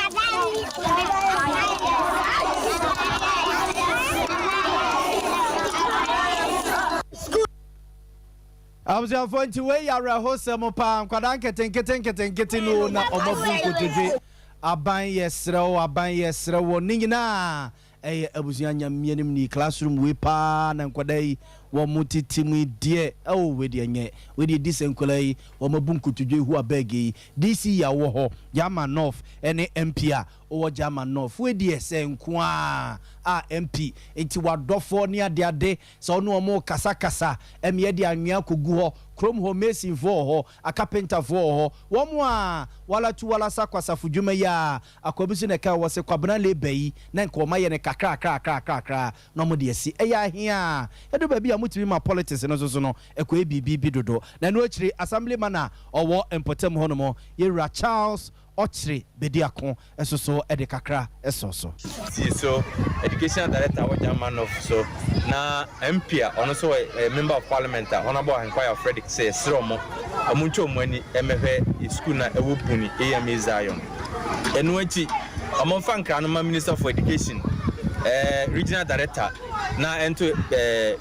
Abusuafoɔ nti wei yɛ awerɛhosɛm paa nkwadaa nketenkete nketenkete no na wɔn abu nkotodwe aban yɛ serɛ wo aban yɛ serɛ wo ne nyinaa ɛyɛ abusua nyameɛ nim ni classroom wei paa na nkwadaa yi wɔn tete mu yi deɛ, oh, wei deɛ nyɛ, wei deɛ di sɛ nkwadaa yi wɔn abu nkotodwe hu abɛɛge yi. DC yi a wowɔ hɔ, Gyama North ne MP a wowɔ Gyama North, wei deɛ sɛ nko ara a MP nti w'adɔfoɔ ne adeade sɛ wo ne wɔn rekasakasa, ɛmeɛ de anwea kɔgu hɔ, kurom hɔ masonfoɔ wɔ hɔ, akapentafoɔ wɔ hɔ, wɔn a walatu walasa kwasafo dwuma yi a, akoa bi nso na ɛka wɔ se Kwabena Labour yi na nka wɔn ayɛ no kakrakrakrakrakra na wɔn de asi, ɛyɛ ahe a ɛdu baabi a wɔtumi ma politics no nso so no ɛkɔyɛ biribi bi dodo. Na ɛno akyiri Assemblyman a ɔwɔ mpɔtam hɔnom, Yɛwura Charles Ɔkyere Bediako nso so de kakra sɔɔ so. Sii so, Educational Director wɔ German North so, na MP a ɔno nso yɛ Member of Parliament a Honourable Ahenkwaya Fredrick sɛ yɛsrɛ wɔn wɔn ntwa wɔn ani mmɛhwɛ yɛ sukuu no a ɛwɔ Buni AMA Zion. Ɛno akyi, wɔmfa nkra no ma Minister for Education, Regional Director na ɛnto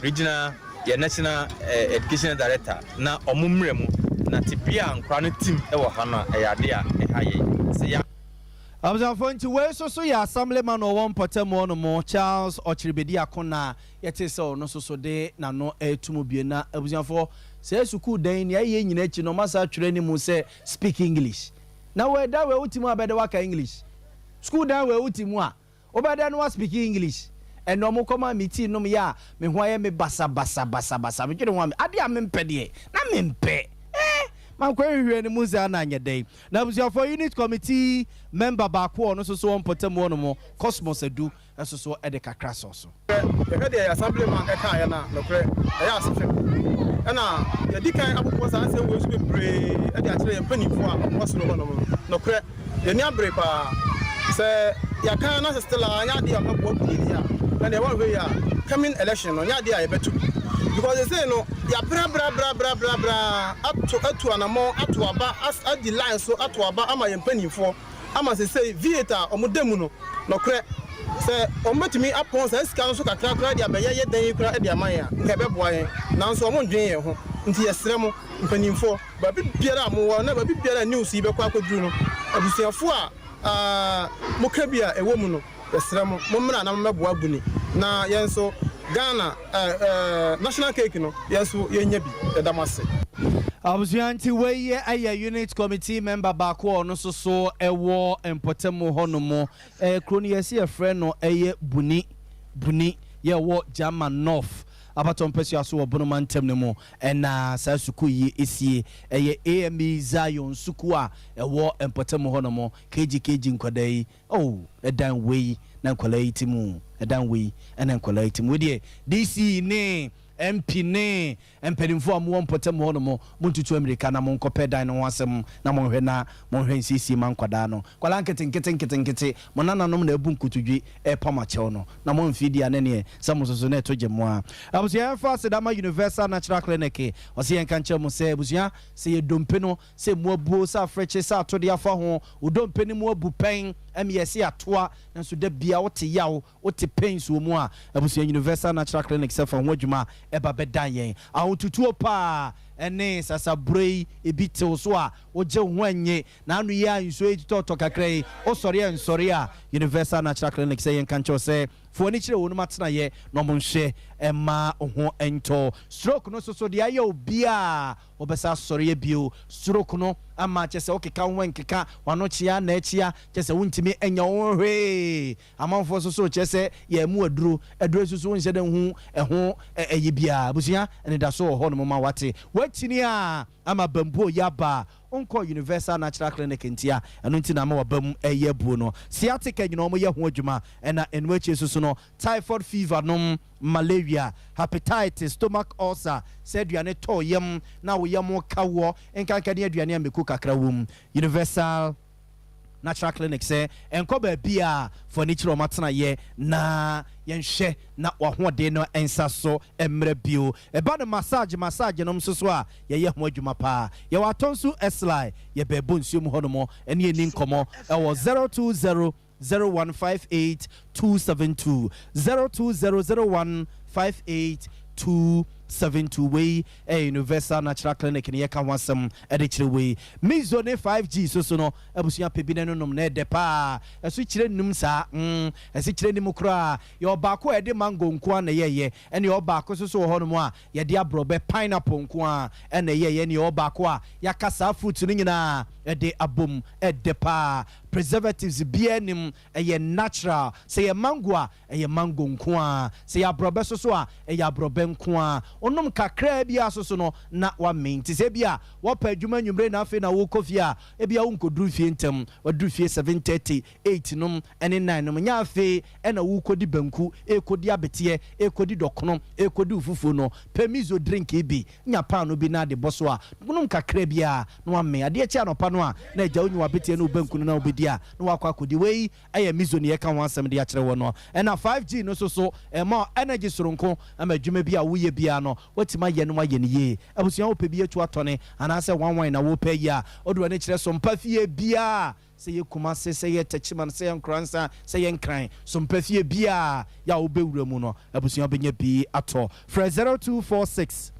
Regional yɛ National Educational Director na wɔn mmra mu, na tebea a nkwadaa no tim wɔ ha no a, ɛyɛ ade a ɛha yɛn. Sɛ yɛ. Abusuafoɔ nti wei nso so yɛ Assemblyman a ɔwɔ mpɔtam hɔ nom, Charles Ɔkyerebedi na yɛtee sɛ ɔno nso so de n'ano reto mu bio. Na abusuafoɔ, saa sukuu dan yi nea ɛyɛ nyinaa akyi no wɔasan atwerɛ anim sɛ Speak English. Na wei dan wei wote mu a bɛdɛ woaka English? Sukuu dan wei wote mu a Wobɛ dɛn na wa speak English? Ɛnɛ ɔmo kɔ maa me tea nom yɛ a me ho ayɛ me basa basa basa basa me dwene ho a me adeɛ a me mpɛ deɛ na me mpɛ eh mankɔ nhwehwɛ no mu saa na anyɛ dɛn na abusuafoɔ unit committee member baako a ɔno nso so wɔ mpɔtam hɔ nom Cosmos Adu nso so de kakra sɔɔ so. Yɛhwɛ deɛ Assembly man kaeɛ no a, nokorɛ, ɛyɛ asehwɛ. Ɛna yɛadi kan abobɔ saa nsɛm wei nso bebree de akyerɛ yɛn mpanimfoɔ a wɔwɔ soro hɔnom no. Nokorɛ, yɛn ani abere paa. Sɛ yɛaka na sɛ still a ɛnyɛ adeɛ a wɔbɛboa kunini a, ɛnneɛ wɔanhwɛ yie a, coming election no, ɛnyɛ adeɛ a yɛbɛto bi. Because seesei no, yɛabrɛbrɛbrɛbrɛbrɛ ato atu anammɔn, ato aba, adi line so ato aba ama yɛn mpanimfoɔ. ama seesei V8 a wɔda mu no, nɔkorɛ, sɛ wɔbɛtumi apɔn saa sika no so kakra koraa de abɛyɛ yɛ dan yi koraa de ama yɛn a, nka ɛbɛboa yɛn. Nanso wɔndwen yɛn ho. Nti yɛsrɛ mo, mpanimfoɔ, baabi biara a mowɔ na baabi biara a news yi bɛkɔ akɔduru no, abusuafoɔ a moka bi a ɛwɔ mu no, Yɛsrɛ mo, mommra na mommɛboa Buni na yɛn nso Ghana eh national cake no yɛn nso yɛnya bi. Yɛda mo ase. Abusua nti wei yɛ unit committee member baako a ɔno nso so wɔ mpɔtam hɔ nom. Kuro no yɛse yɛfrɛ no ɛyɛ Buni, Buni yɛ ɛwɔ German North abatɔ mpasua so wɔ Bono mantam no mu ɛna saa sukuu yi sie. Ɛyɛ AME Zion sukuu a ɛwɔ mpɔtam hɔ nom. KG KG nkwadaa yi Oh ɛdan wei na nkwadaa yi te mu ɛdan wei na nkwadaa yi te mu. Wei deɛ DC ne MP ne mpanimfoɔ a mowɔ mpɔtam hɔ nom montutu ammirika na monkɔpɛ dan no ho asɛm na monhwɛ na monhwɛ nsiesie ma nkwadaa no. Nkwadaa nketenkete nketenkete mo nananom na abu nkotodwe repam akyɛw no na mo mfeɛ di a ne neɛ sɛ mo nso so na ɛto gye mo ara. Abusua yɛmfa aseda ma Universal Natural Clinic ɔse yɛnka nkyerɛ mo sɛ abusua sɛ yɛ dompe no Sɛ emu abuo, sɛ afrekye, sɛ atode afa ho, wo dompe no mu abu pɛn, ɛmeɛ sɛ atoa, nanso da biara wote yaw, wote pains wɔ mu a, abusua Universal Natural Clinic sɛ fa ho adwuma ɛba bɛdan yɛn. Ahotutuo paa ɛne sasaborɔ yi ebi te wo so a, wogye wo ho ɛnnye, na ano yi a nsuo yi totɔtɔ kakra yi, wosɔre a ɛnsɔre a, Universal Natural Clinic sɛ yɛnka nkyerɛ wo sɛ fa w'ani kyerɛ wɔnom atenaeɛ na wɔnhwɛ mma wo ho ntɔ. Stroke no nso so deɛ ayɛ obiara Wobɛsan asɔre bio. Stroke no ama kyerɛ sɛ wokeka wo ho nkeka, w'ano kyea na ɛkyea, kyerɛ sɛ wontumi nyɛ wo ho hwee. Amanfoɔ nso so kyerɛ sɛ yɛn mu aduro, aduro nso so wonhyɛ da nhu ɛho ɛyi biara. Abusua, anidaso wɔ hɔnom ma wate. Woakyini a ama bambuo yi aba a, wonkɔɔ Universal Natural Clinic ntia, ɛno nti na ama w'aba mu ɛyɛ abuo no. Sciatica nyinaa wɔyɛ ho adwuma, ɛna ɛno akyi nso so no, typhoid fever nom, malaria, hepatitis, stomach ulcer, sɛ aduane tɔ wo yam na wo yam ka woɔ, nkanka ne aduane a mako kakra wom. Universal Natural Clinic sɛ nkɔ baabi a fa ani kyerɛ wɔn atenaeɛ na yɛnhwɛ na w'ahoɔden no nsa so mmra bio. Ɛba no massage massage nom nso so a, yɛyɛ ho adwuma paa. Yɛwɔ Atonsu Esly, yɛbɛn Bonsuom hɔnom, ɛne yɛnni nkɔmmɔ wɔ 020 0158272 0200158272. 72 Wei ɛyɛ Universal Natural Clinic ne yɛka ho asɛm de kyerɛ wei. Mizo ne 5G so so no abusua pɛ bi na ɛnonom na ɛdɛ paa. Ɛso kyerɛ nnum saa mm ɛse kyerɛ nni mu koraa. Yɛwɔ baako a yɛde mango nko ara na ɛyɛeɛ ɛne yɛwɔ baako nso so wɔ hɔnom a yɛde aborɔbɛ, pineapple, nko ara na ɛyɛeɛ ɛne yɛwɔ baako a yɛaka saa fruits no nyinaa de abom. Ɛdɛ paa. Preservatives biara nnim, ɛyɛ natural. Sɛ ɛyɛ mango a, ɛyɛ mango nko ara. Sɛ ɛyɛ aborɔbɛ nso so a, ɛyɛ aborɔbɛ nko ara. Wonom kakraa bi ara nso so no, na woamee. Nti sɛ ebia woapa adwuma anwummere na afei na worekɔ fie a, ebia wonkɔduru fie ntɛm. Woaduru fie 7:30, 8 nom ne 9 nom. Nyɛ afei na worekɔdi banku, rekɔdi abeteɛ, rekɔdi dɔkono, rekɔdi wo fufuo no. Pɛ miso drink yi bi, nya paano bi na de bɔ so a, nom kakraa bi ara na woamee. Adeɛ kye anɔpa no a, na agya wonya w'abeteɛ ne wo banku no na wobɛdi a, na woakɔ akɔdi. Wei Ɛyɛ Mizo ne yɛka ho asɛm de akyerɛ wo no. Ɛna 5G no nso so, ɛma wo energy soronko ma adwuma bi a woyɛ biara no, woatumi ayɛ na woayɛ no yie. Abusua wopɛ bi atu atɔne anaasɛ wanwan na wopɛ ayi a, wode w'ani kyerɛ Sompa fie biara, sɛ ɛyɛ Kumase, sɛ ɛyɛ Techiman, sɛ ɛyɛ Nkoransa, sɛ ɛyɛ Nkran, Sompa fie biara yɛ a wobɛwura mu no, abusua wobɛnya bi atɔ. Frɛ 0246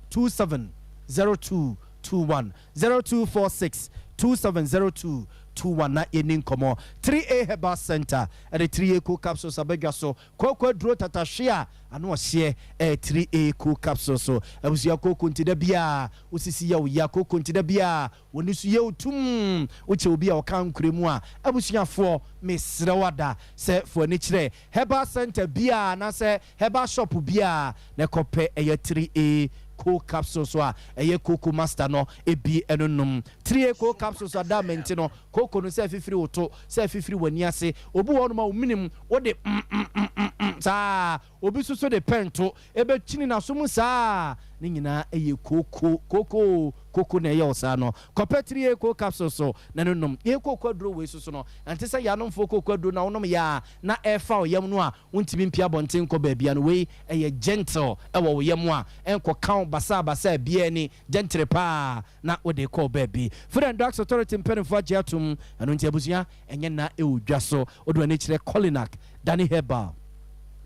27 02 21, 0246 27 02 21 na yɛnni nkɔmmɔ. 3A Herbal Centre de 3A Cool Capsules aba dwa so. Kooko aduro tatahwe a ano ɔhyeɛ ɛyɛ 3A Cool Capsules so. Abusua kooko nti da biara wo sisi yɛ wo ya, kooko nti da biara w'ani so yɛ wo tumm, wokyɛ obi a ɔka ankorɛ mu a, abusuafoɔ mesrɛ wo ada sɛ fa w'ani kyerɛ Herbal Centre biara anaasɛ Herbal shop biara na kɔpɛ ɛyɛ 3A Cool Capsules a ɛyɛ Cocoa Master no bi no nom. 3A Cool Capsules a da mente no, kooko no sɛ afifiri wo to, sɛ afifiri w'ani ase. Obi wɔ hɔnom a wo menem wode mm-mm-mm-mm saa, obi nso so de pɛn to, ɛbɛkyini n'aso mu saa. Ne nyinaa ɛyɛ kooko, kooko oo, kooko na ɛyɛ wo saa no. Kɔpɛ 3A Cool Capsules na no nom. Yɛn kooko aduro wei nso so no, ɛnte sɛ yɛanomfoɔ kooko aduro no a wonom yɛ a na ɛrefa wo yam no a Wontumi mpue abɔnten nkɔ baabia no, wei ɛyɛ gentle ɛwɔ wo yam a ɛnkɔka wo basaabasaa biaa ni, gentle paa na wode kɔ baabi. Food and Drugs Authority mpaninfoɔ agye atom, ɛno nti abusua ɛnyɛ nna ɛwɔ dwa so. Wode w'ani kyerɛ Colinak, Dani Herbal,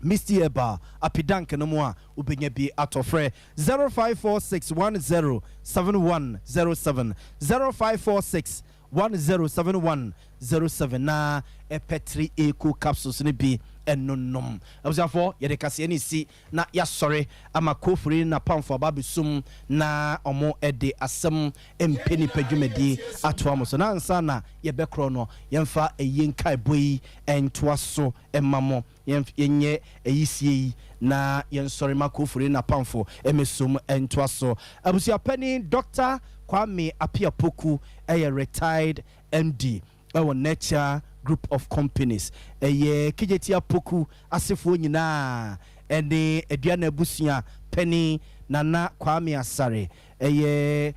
Misty Herbal, Apidank no mu a wobɛnya bi atɔ. Frɛ 0546 10 7107, 0546 107107 na ɛpɛ tre eco capsules no bi nonom. Abusuafoɔ, yɛde kaseɛ no resi na yɛasɔre ama Kofori ne n'apamfoɔ aba abɛsum na wɔde asɛm mpɛ nipa dwumadie atoa mo so. Na ansa na yɛbɛkorɔ no, yɛmfa ayie nkaebɔ yi ntoa so mma mo. Yɛnyɛ ayisie yi na yɛnsɔre ma Kofori ne n'apamfo mmɛsom ntoa so. Abusuapanin Dɔkta Kwame Appiah Poku yɛ retired MD wɔ Nurture Group of Companies. Ɛyɛ Kejetia Poku asefoɔ nyinaa ne Aduana abusua panin Nana Kwame Asare. Ɛyɛ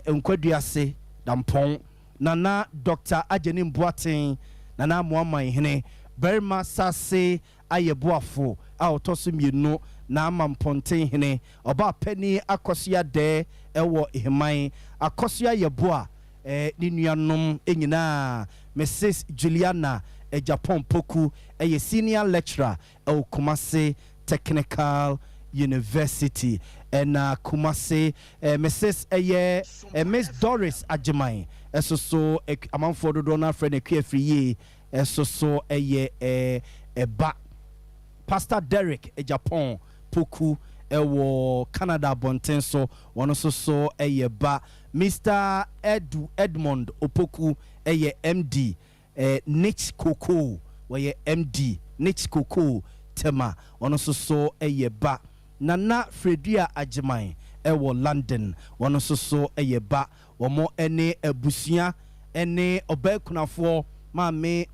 Nkwaduase Dampɔn. Nana Dɔkta Agyenim Boateng, Nana Amoamanhene, Barima Sase Ayɛboafo a ɔtɔ so mmienu, Naama Mpɔntenhene, Ɔbaa Panin Akɔsoa Dɛɛ wɔ Heman, Akɔsoa Yɛboa, ne nuanom nyinaa, Misis Juliana Agyapong Poku yɛ Senior Lecturer wɔ Kumasi Technical University ɛna Kumasi Mrs ɛyɛ Miss Doris Agyeman ɛso so amanfoɔ dodoɔ no afrɛ no Akua Afriyie ɛso so ɛyɛ ɛba Pastor Derrick Agyapong Poku ɛwɔ Canada abɔnten so wɔn nso so ɛyɛ ba Mister Edu Edmond Opoku ɛyɛ MD Nich Kokoo, wɔyɛ MD, Nich Kokoo, Tema, ɔno nso so yɛ ba. Nana Fredua Agyeman wɔ London, ɔno nso so yɛ ba. Wɔn ne abusua ne ɔbaa kunafoɔ Maame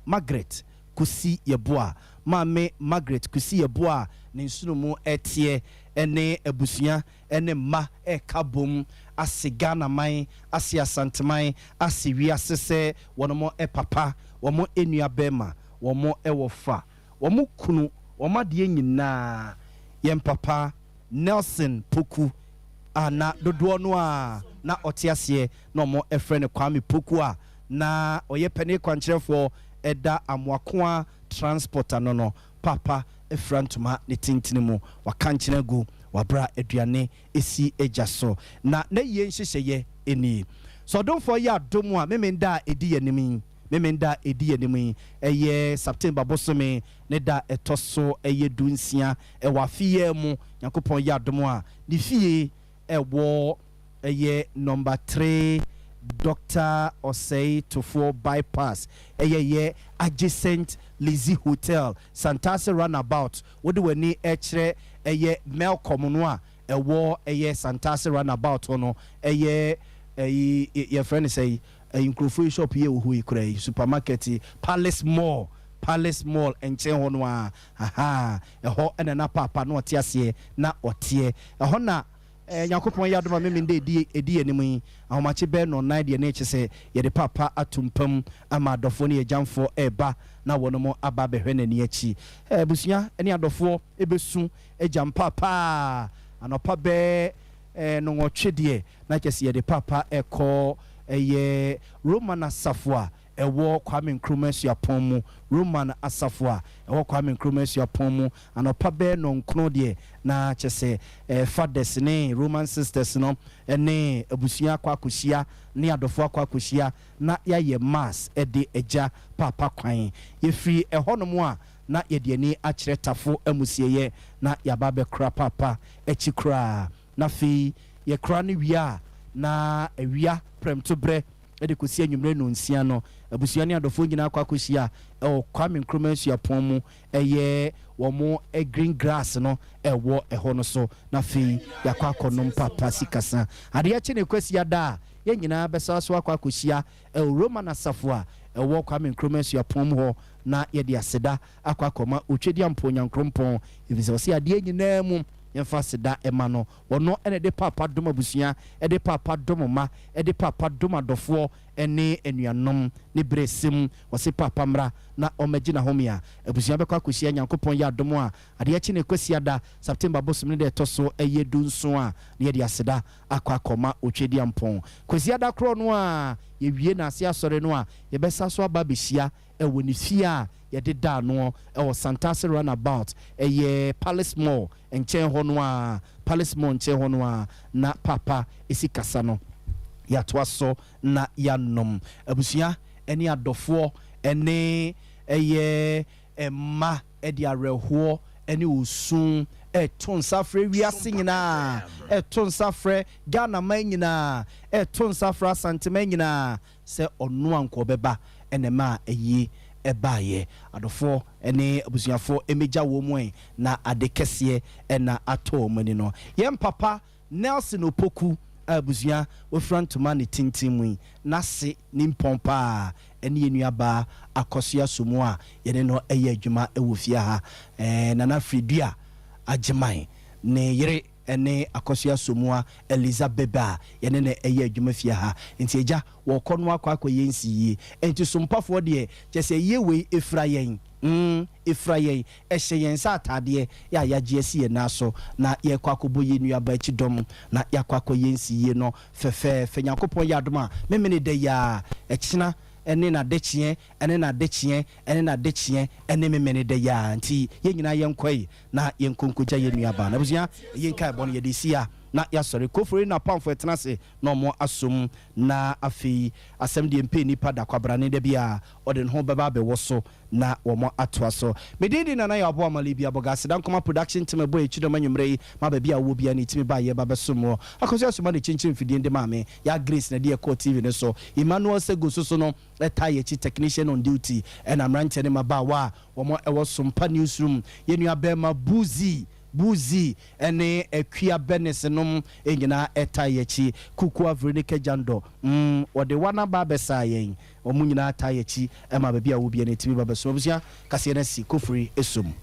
Margaret Kusi Yeboah. Maame Margaret Kusi Yeboah a ne nsono mu teɛ ne abusua ne mma reka bom ase Ghanaman, ase Asanteman, ase wiase sɛ wɔnom papa, wɔn nua bɛɛma, wɔn wɔfa, wɔn kunu, wɔn adeɛ nyinaa, yɛn papa Nelson Poku a na dodoɔ no ara na ɔte aseɛ na wɔn frɛ no Kwame Poku a na ɔyɛ panin kwankyerɛfoɔ da Amoakoa Transport ano no, papa. afira ntoma ne tentene mu, wakankyene agu wɔ berɛ a aduane si gya so. Na n'ayie nhyehyɛeɛ nie. Sɛ ɔdomfoɔ yɛ adom a, Memenda a ɛdi yɛn anim yi, Memenda a ɛdi yɛn anim yi, ɛyɛ September bosome ne da a ɛtɔ so ɛyɛ 16 wɔ afe yi ara mu, Nyankopɔn yɛ adom a, ne fie ɛwɔ ɛyɛ Number 3 Doctor Osei Tofoɔ Bypass, ɛyɛ yɛ adjacent Lizzy Hotel, Santase Runabout, wode w'ani ɛkyerɛ ɛyɛ Melcom no a ɛwɔ ɛyɛ Santase Runabout hɔ no, ɛyɛ ɛyi yɛfrɛ no sɛn, ɛyi nkurɔfoɔ yi shop yi a ɛwɔ hɔ yi koraa yi, supermarket yi, Palace Mall, Palace Mall nkyɛn hɔ no ara, ahaa, ɛhɔ na na Paapa na ɔte aseɛ na ɔteɛ, ɛhɔ na Eh, Nyankopɔn yɛ adom a Memenda edi edi anim yi, ahomakye bɛyɛ nnɔnnan deɛ na ɛkyɛ sɛ yɛde Paapa ato mpa mu ama adɔfoɔ ne agyamfoɔ reba na wɔnom aba abɛhwɛ n'ani akyi. Eh, abusua ne adɔfoɔ bɛsu agyam Paapa anɔpa bɛɛ eh, nnɔnwɔtwe deɛ na kyɛ sɛ yɛde Paapa rekɔ ɛyɛ Roman asafo a ɛwɔ Kwame Nkrumah Suapɔn mu, Roman Asafo a ɛwɔ Kwame Nkrumah Suapɔn mu, anɔpa bɛyɛ nnɔnkron deɛ, na kyerɛ sɛ Fathers ne Roman Sisters no ne abusua akɔ akɔhyia ne adɔfoɔ akɔ akɔhyia na yɛayɛ Mass de agya Paapa kwan. Yɛfiri ɛhɔnom a, na yɛde ani akyerɛ Tafo amusieeɛ na yɛaba abɛkora Paapa akyi koraa. Na afei yɛkora no wie a, na awia prɛmtoberɛ de kɔsi anwummerɛ nnɔnsia no, abusua ne adɔfoɔ nyinaa kɔ akɔhyia wɔ Kwame Nkrumah Suapɔn mu, ɛyɛ wɔn green grass no ɛwɔ ɛhɔ no so, na afei yɛakɔ akɔnom paapa sikasa. Adeɛ kye ne Kwasiada a, yɛn nyinaa bɛsan so akɔ akɔhyia wɔ Roman Asafo a ɛwɔ Kwame Nkrumah Suapɔn mu hɔ, na yɛde aseda akɔ akɔma Otwedeampɔn Nyankoropɔn, ɛfiri sɛ ɔse adeɛ nyinaa mu yɛmfa aseda ma no. Ɔno na ɛde paapa dom abusua, ɛde paapa dom mma, ɛde paapa dom adɔfoɔ ne anuanom. Ne berɛ sɛ mu, ɔse paapa mmra na ɔmmɛgye n'ahome a, abusua bɛkɔ akɔhyia. Nyankopɔn yɛ adom a, adeɛ kye no Kwasiada, September bosome no da ɛtɔ so ɛyɛ dunson a, na yɛde aseda akɔ akɔma Otwedeampɔn. Kwasiada korɔ no a yɛwie Naase Asɔre no a, yɛbɛsa so aba abɛhyia wɔ ne fie a yɛde da ano wɔ Santase Runabout, ɛyɛ Palace Mall nkyɛn hɔ no ara, Palace Mall nkyɛn hɔ no ara na Paapa si kasa no. Yɛatoa so na yɛanom. Abusua ne adɔfoɔ ne ɛyɛ mma de awerɛhoɔ ne osu reto nsa frɛ wiase nyinaa, reto nsa frɛ Ghanaman nyinaa, reto nsa frɛ Asanteman nyinaa sɛ ɔno anka ɔbɛba na ɛmaa ayie baeɛ. Adɔfoɔ ne abusuafoɔ mmɛgya wɔn mu ɛ na ade kɛseɛ na atɔ wɔn ani no. Yɛn papa Nelson Opoku a abusua wafira ntoma ne tenten mu yi, n'ase nimpɔn pa ara ne yɛn nuabaa Akɔsoa Asomu a yɛne no yɛ adwuma wɔ fie ha, Nana Fredua Agyeman, ne yere ne Akosua Somoa Eliza Bebe a yɛne no yɛ adwuma fie ha. Nti agya, wɔkɔ no akɔ akɔyɛ nsiyie. Nti Sompafoɔ deɛ, kyerɛ sɛ ayie wei ɛfira yɛn, mm, ɛfira yɛn, ɛhyɛ yɛn sɛ ataadeɛ yɛ a yɛagye asi yɛn nan so na yɛrekɔ akɔbɔ yɛn nuabaa akyi dɔm na yɛakɔ akɔyɛ nsiyie no fɛfɛɛfɛ. Nyankopɔn yɛ adom a, Memene da yi ara, ɛkyena ne n'adekyeɛ ne n'adekyeɛ ne n'adekyeɛ ne Memene da yi ara. Nti yɛn nyinaa yɛnkɔe na yɛnkɔ nkɔgya yɛn nuabaa no. Abusua, eyi nkaebɔ no, yɛde si ha na yɛasɔre. Kofori na Pamfo ɛtena ase na wɔn asom, na afei asɛm deɛ mpɛ nnipa da, kwabrane da bi a ɔde ne ho bɛba abɛwɔ so na wɔn atoa so. Me din de Nana Yaw Boamah Libya Boga, Aseda Nkɔma Production Team ɛbɔ yɛn kyidɔm anwummerɛ yi ma baabi a wowɔ biara no yɛtumi ba yɛba bɛsom woɔ. Akosua Asuma na ɛkyinkyim mfidie no de maa me, Yaa Grace na ɛde yɛn kɔɔ TV no so, Emmanuel Sego nso so no ɛtaa yɛn akyi, Technician on duty, ɛna mmeranteɛ ne mmabaawa a Wɔn a ɛwɔ Sompa Newsroom, yɛn nua bɛɛma Buzi, Buzi, ɛne Akua Bernice nom nyinaa ɛtaa yɛn akyi. Kukua Veronica Jandor, mm, wɔde wɔn aba abɛsaa yɛn. Wɔn nyinaa taa yɛn akyi ma baabi a wɔwɔ biara no yɛtumi ba bɛsom. Abusua, kaseɛ no asi, Kofiri som.